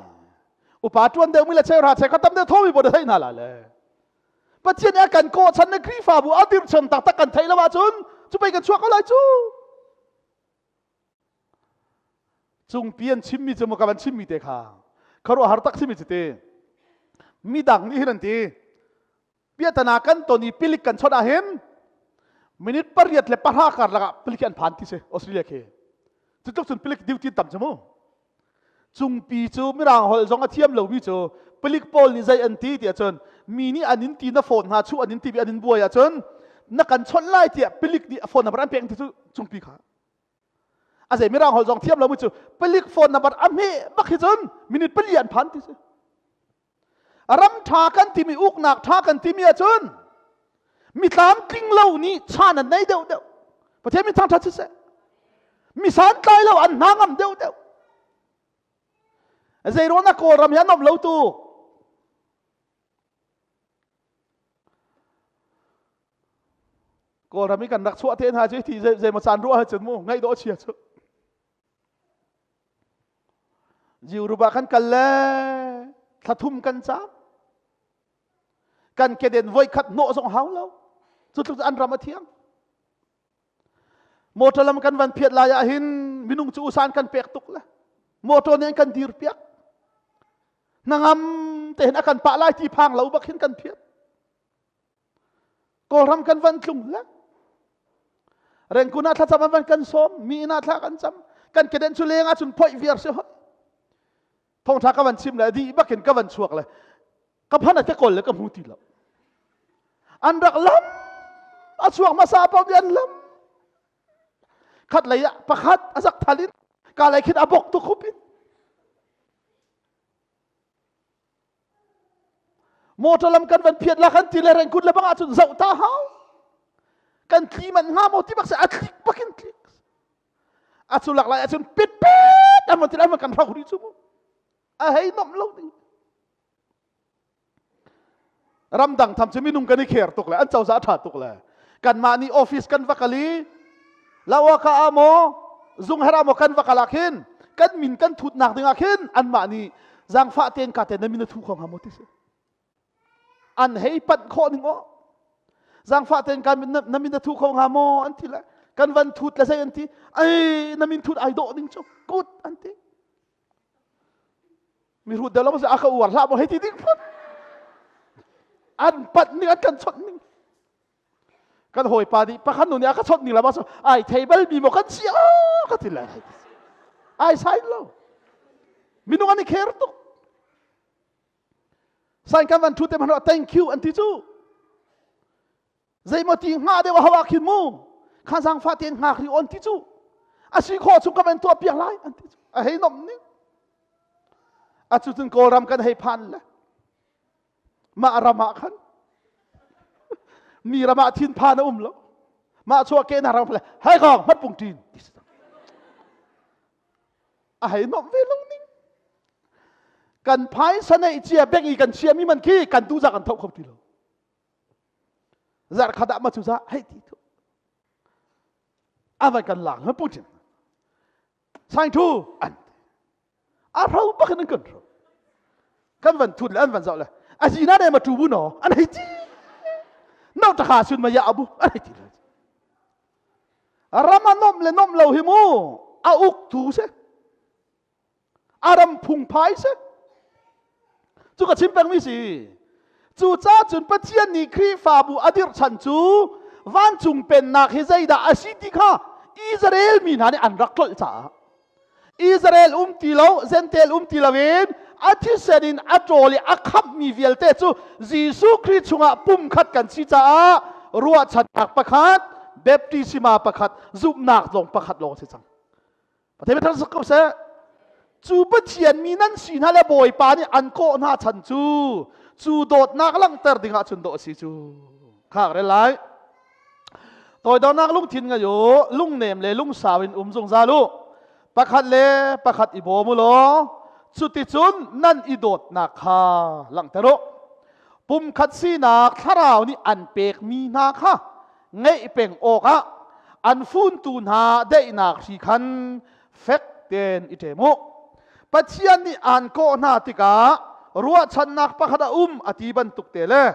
Upa tuan deuh mi le cheu ra che kha tam deuh thomi bo da theih hna lai le. Pathian nih a kan kawh chan le Khrihfabu a dirh chan taktak kan theih lo ahcun cu pei kan chuak ko lai cu. Cungpi an chimmi cu maw ka van chimmi te kha khuaruahhar tak simi cu ti. Midang nih hin an ti. Piahtana kan ton i pilik kan chawnh ahhin minute 8 le 10 karlak ah pilik an phan ti si Australia khi. Cu tluk cun pilik duty tam cu mu. Cungpi cu mirang holh zong a thiam lomi cu pilik pawl nih zei an ti tiah cun mi nih an in ti na phone hna chuh an in ti an in buai ahcun na kan chawnh lai tiah pilik nih a phone number an pek ti cu cungpi kha. A zei mirang holh zong thiam lomi cu pilik phone number a hmeh bak hi cun minute 4 an phan ti si. Ram ṭha kan timi uknak ṭha kan timi ahcun mi tlamtling lo nih chan an nei deuh deuh. Pathian min thangṭhat siseh. Mi santlai lo an hna ngam deuh deuh. Zeiruang na Kawlram hi an um lo tu? Kawlram i kan rak chuah te hna cu ti zeimaw caan ruah ahcun mu ngaih dawh chia cu. Europe ah kan kal le thla thum kan caam. Kan keden voi khat hnawh zong hau lo. Cu tluk an ram a thiang. Motor lam kan van phiat lai ah hin minung cu usan kan pek tuk le. Motor nih an kan dir piak. Hnangam te hin a kan pah lai ti phang lo bak hin kan phiat. Kawlram kan van tlung le Rengkun ah thlacam an van kan sawm mi inn ah thla kan cam kan keden cu leng ah cun phoih viar si hoi thawngtha ka van chim le dih bakin ka van chuak le ka phan ka kawl le ka hmu ti lo an rak lam a chuak hmasa paoh nih an lam khat lei ah pakhat a zak thal in ka lei khin a bok tu khup in Motor lam kan van phiat la kan ti le reng kut le bang ahcun zoh ta hau. Kan tli man hnga maw ti bak se a tlik bak in tlik. A cu lak lai ahcun pit pit an van ti lai kan hrok ri cu mu. A hei nomh lo ding. Ramdang tham cu minung kan i kher tuk le an cozah a ṭha tuk le kanmah nih office kan va kal i lawaka ah maw zung her ah maw kan va kal ah khin kan min kan thutnak ding ah khin anmah nih zaangfah tein ka te na min a thu kho hnga maw ti si an hei panh khawh ning aw zaangfah tein ka na min a thu kho hnga maw an ti le kan van thut le zei an ti ai na min thut ai dawh ding cu kut an ti mi hrut deuh lo a ka uar hlah maw hei ti ding phun an panh ning an kan chawnh ning kan hawipa nih pakhat nu nih a ka chawnh ning la ma ai thei bal mi maw kan si a ka ti lai ai sai lo minung an i kher tuk sign kan van thu te man thank you an ti cu. Zeimaw ti hnga deuh a hau ah khin mu kha zaangfah tein hngak ri on ti cu a si khawh chung ka van tuah piak lai an ti cu a hei nomh ning. Atu cun Kawlram kan hei phan le mah ram ah khan mi ram ah thinphan a um lo mah chuah ke na ram le hai kong hmat pung ṭin ti si a hei nomh ve lo ning kan phaisa neih cia bank i kan chiami man khi kan tu za kan tho kho ti lo zarh khat ah ma cu za hei ti thu a vai kan lang hmat pung ṭin Saing thu an a hro bak in an kan hro kan van thut le an van zoh le a zina ne ma tu bu no an hei ti no ta kha sun ma ya abu an hei ti le ram a nom le nom lo hi mu a uk tu se a ram phung phai se Cu ka chim pengmi si. Cu ca cun Pathian nih Khrihfabu a dirh chan cu vancung pennak hi zeidah a si ti kha Israel mi hna nih an rak tlolh caah Israel um ti lo, Gentile um ti loin a thisen in a ṭawl i a khamhmi vialte cu Jesuh Khrih chungah pumkhat kan si caah ruahchannak pakhat, baptisma pakhat, zumhnak zong pakhat lawng a si cang. Pathian thang sak ko seh. Cu Pathian mi nan si hna le Bawipa nih an kawh hna chan cu cu dawtnak langhter dingah cun dawh a si cu. Khak rel lai. Toidornak lungthin ngei u, lungnem le lungsau in um zungzal u. Pakhat le pakhat i bawm u law cuticun nan i dawtnak kha langhter u. Pumkhat sinak thlarau nih an pekmi hna kha ngeih peng awkah an funtu hna daihnak hri khan fek tein i ṭem u. Pathian nih aan kawh hna tikah ruahchannak pakhat a um a ti bantuk te le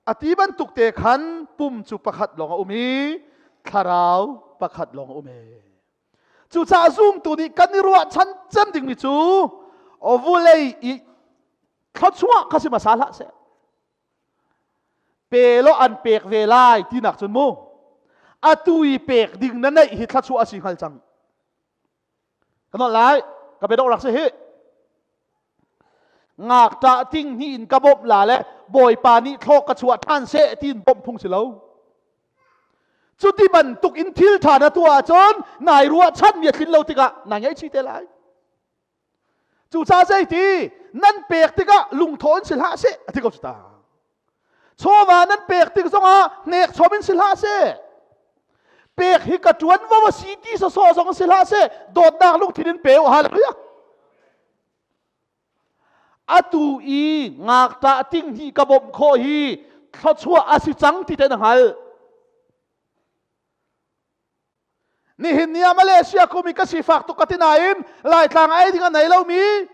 a ti bantuk te khan pum cu pakhat lawng a um i thlarau pakhat lawng a um e. Cucaah zumtu nih kan i ruahchan cem dingmi cu vulei i thluachuah kha si hmasa hlah seh. Pe law an pek ve lai tinak cun mu atu i pek ding na neih hi thluachuah a si hngal cang. Ka nolh lai ka biadawh rak si hi. Ngakṭah ting hnih in ka bawmh la le Bawipa nih thlawk ka chuah ṭhan seh tiin bawmh phung si lo. Cuti bantuk in thil ṭha na tuah ahcun nai ruahchan mi a tlin lo tikah nai ngaihchih te lai. Cucaah zeiti nan pek tikah lungthaw in si hlah seh a ti ko cu ta. Chawva nan pek tik zongah hnek chom in si hlah seh. Pek hi ka ṭuanvo a si ti sawsawh zong si hlah seh dawtnak lungthin in pe u hallelujah. Atu i ngakṭah ting hi ka bawmh khawh hi thluachuah a si cang ti te na hngal. Nihin ni ah Malaysia kum i ka sifak tuk ka ti nain Laitlang ei ding a nei lomi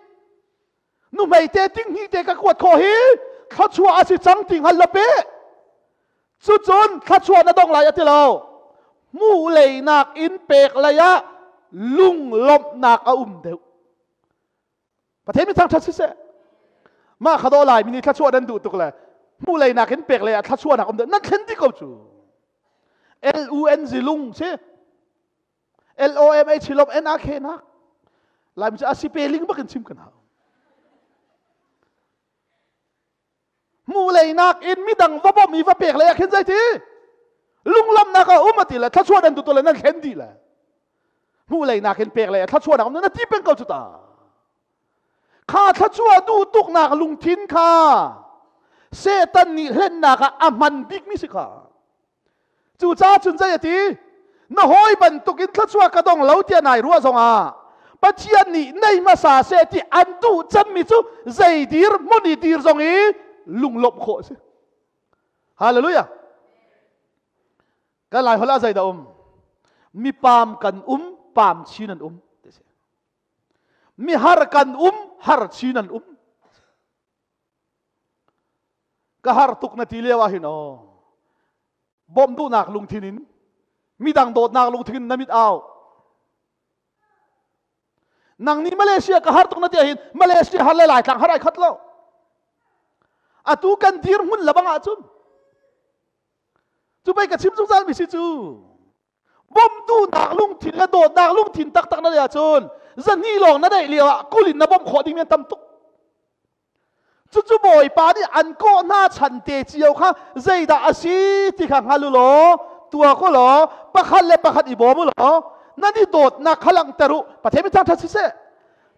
nuhmei te ting hnih te ka kuat khawh hi thluachuah a si cang ti hngal lo pe. Cucun thluachuah na dong lai a ti lo. Hmuh leinak in pek lei ah lunglawmhnak a um deuh. Pathian mi thangṭhat siseh. Mah kha dawh lai mi nih thluachuah nan duh tuk le hmuh lei nakin pek lei ah thluachuahnak um deuh nan thlen dih ko cu. L U N G lung si. L O M H lom N A K nak. Laimi cu a si pe ling bak in chim kan hau. Hmuh lei nakin midang va bawmh i va pek lei ah khin zeiti? Lunglawmhnak a um a ti le thluachuah nan duh le nan thlen dih le. Hmuh lei nakin pek lei ah thluachuahnak um na ti peng ko cu ta. Kha thluachuah duh tuknak lungthin kha Satan nih hlennak ah a hman bikmi si kha. Cucaah cun zei a ti? Na hawi bantukin thluachuah ka dong lo tiah nai ruah zongah Pathian nih nei hmasa seh ti an duh cemmi cu zei dir hmun i dir zong i lunglawmh khawh a si. Hallelujah. Kan lai holh ah zeidah um? Mi paam kan um, paam chin an um. Mi har kan um, har chin an um. Ka har tuk na ti lio ah hin aw bawmh duhnak lungthin in midang dawtnak lungthin in na mit au nang nih Malaysia ka har tuk na ti ahhin Malaysia har le Laitlang har ai khat lo atu kan dirhmun lebang ahcun cu pei ka chim zungzal mi si cu bawmhduhnak lungthin le dawtnak lungthin taktak na neih ahcun zahnih lawng na neih lio ah kul in na bawmh khawh ding mi an tam tuk. Cucu Bawipa nih an kawh hna chan te cio kha zeidah a si ti kha hngal u law tuah ko law pakhat le pakhat i bawm u law nan i dawtnak kha langhter u. Pathian mi thangṭhat siseh.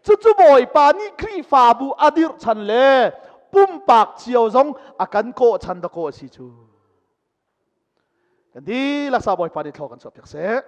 Cucu Bawipa nih Khrihfabu a dirh chan le pumpak cio zong a kan kawh chan dakaw a si cu. Kan dihlak sa Bawipa nih thlaw kan chuahpiak seh.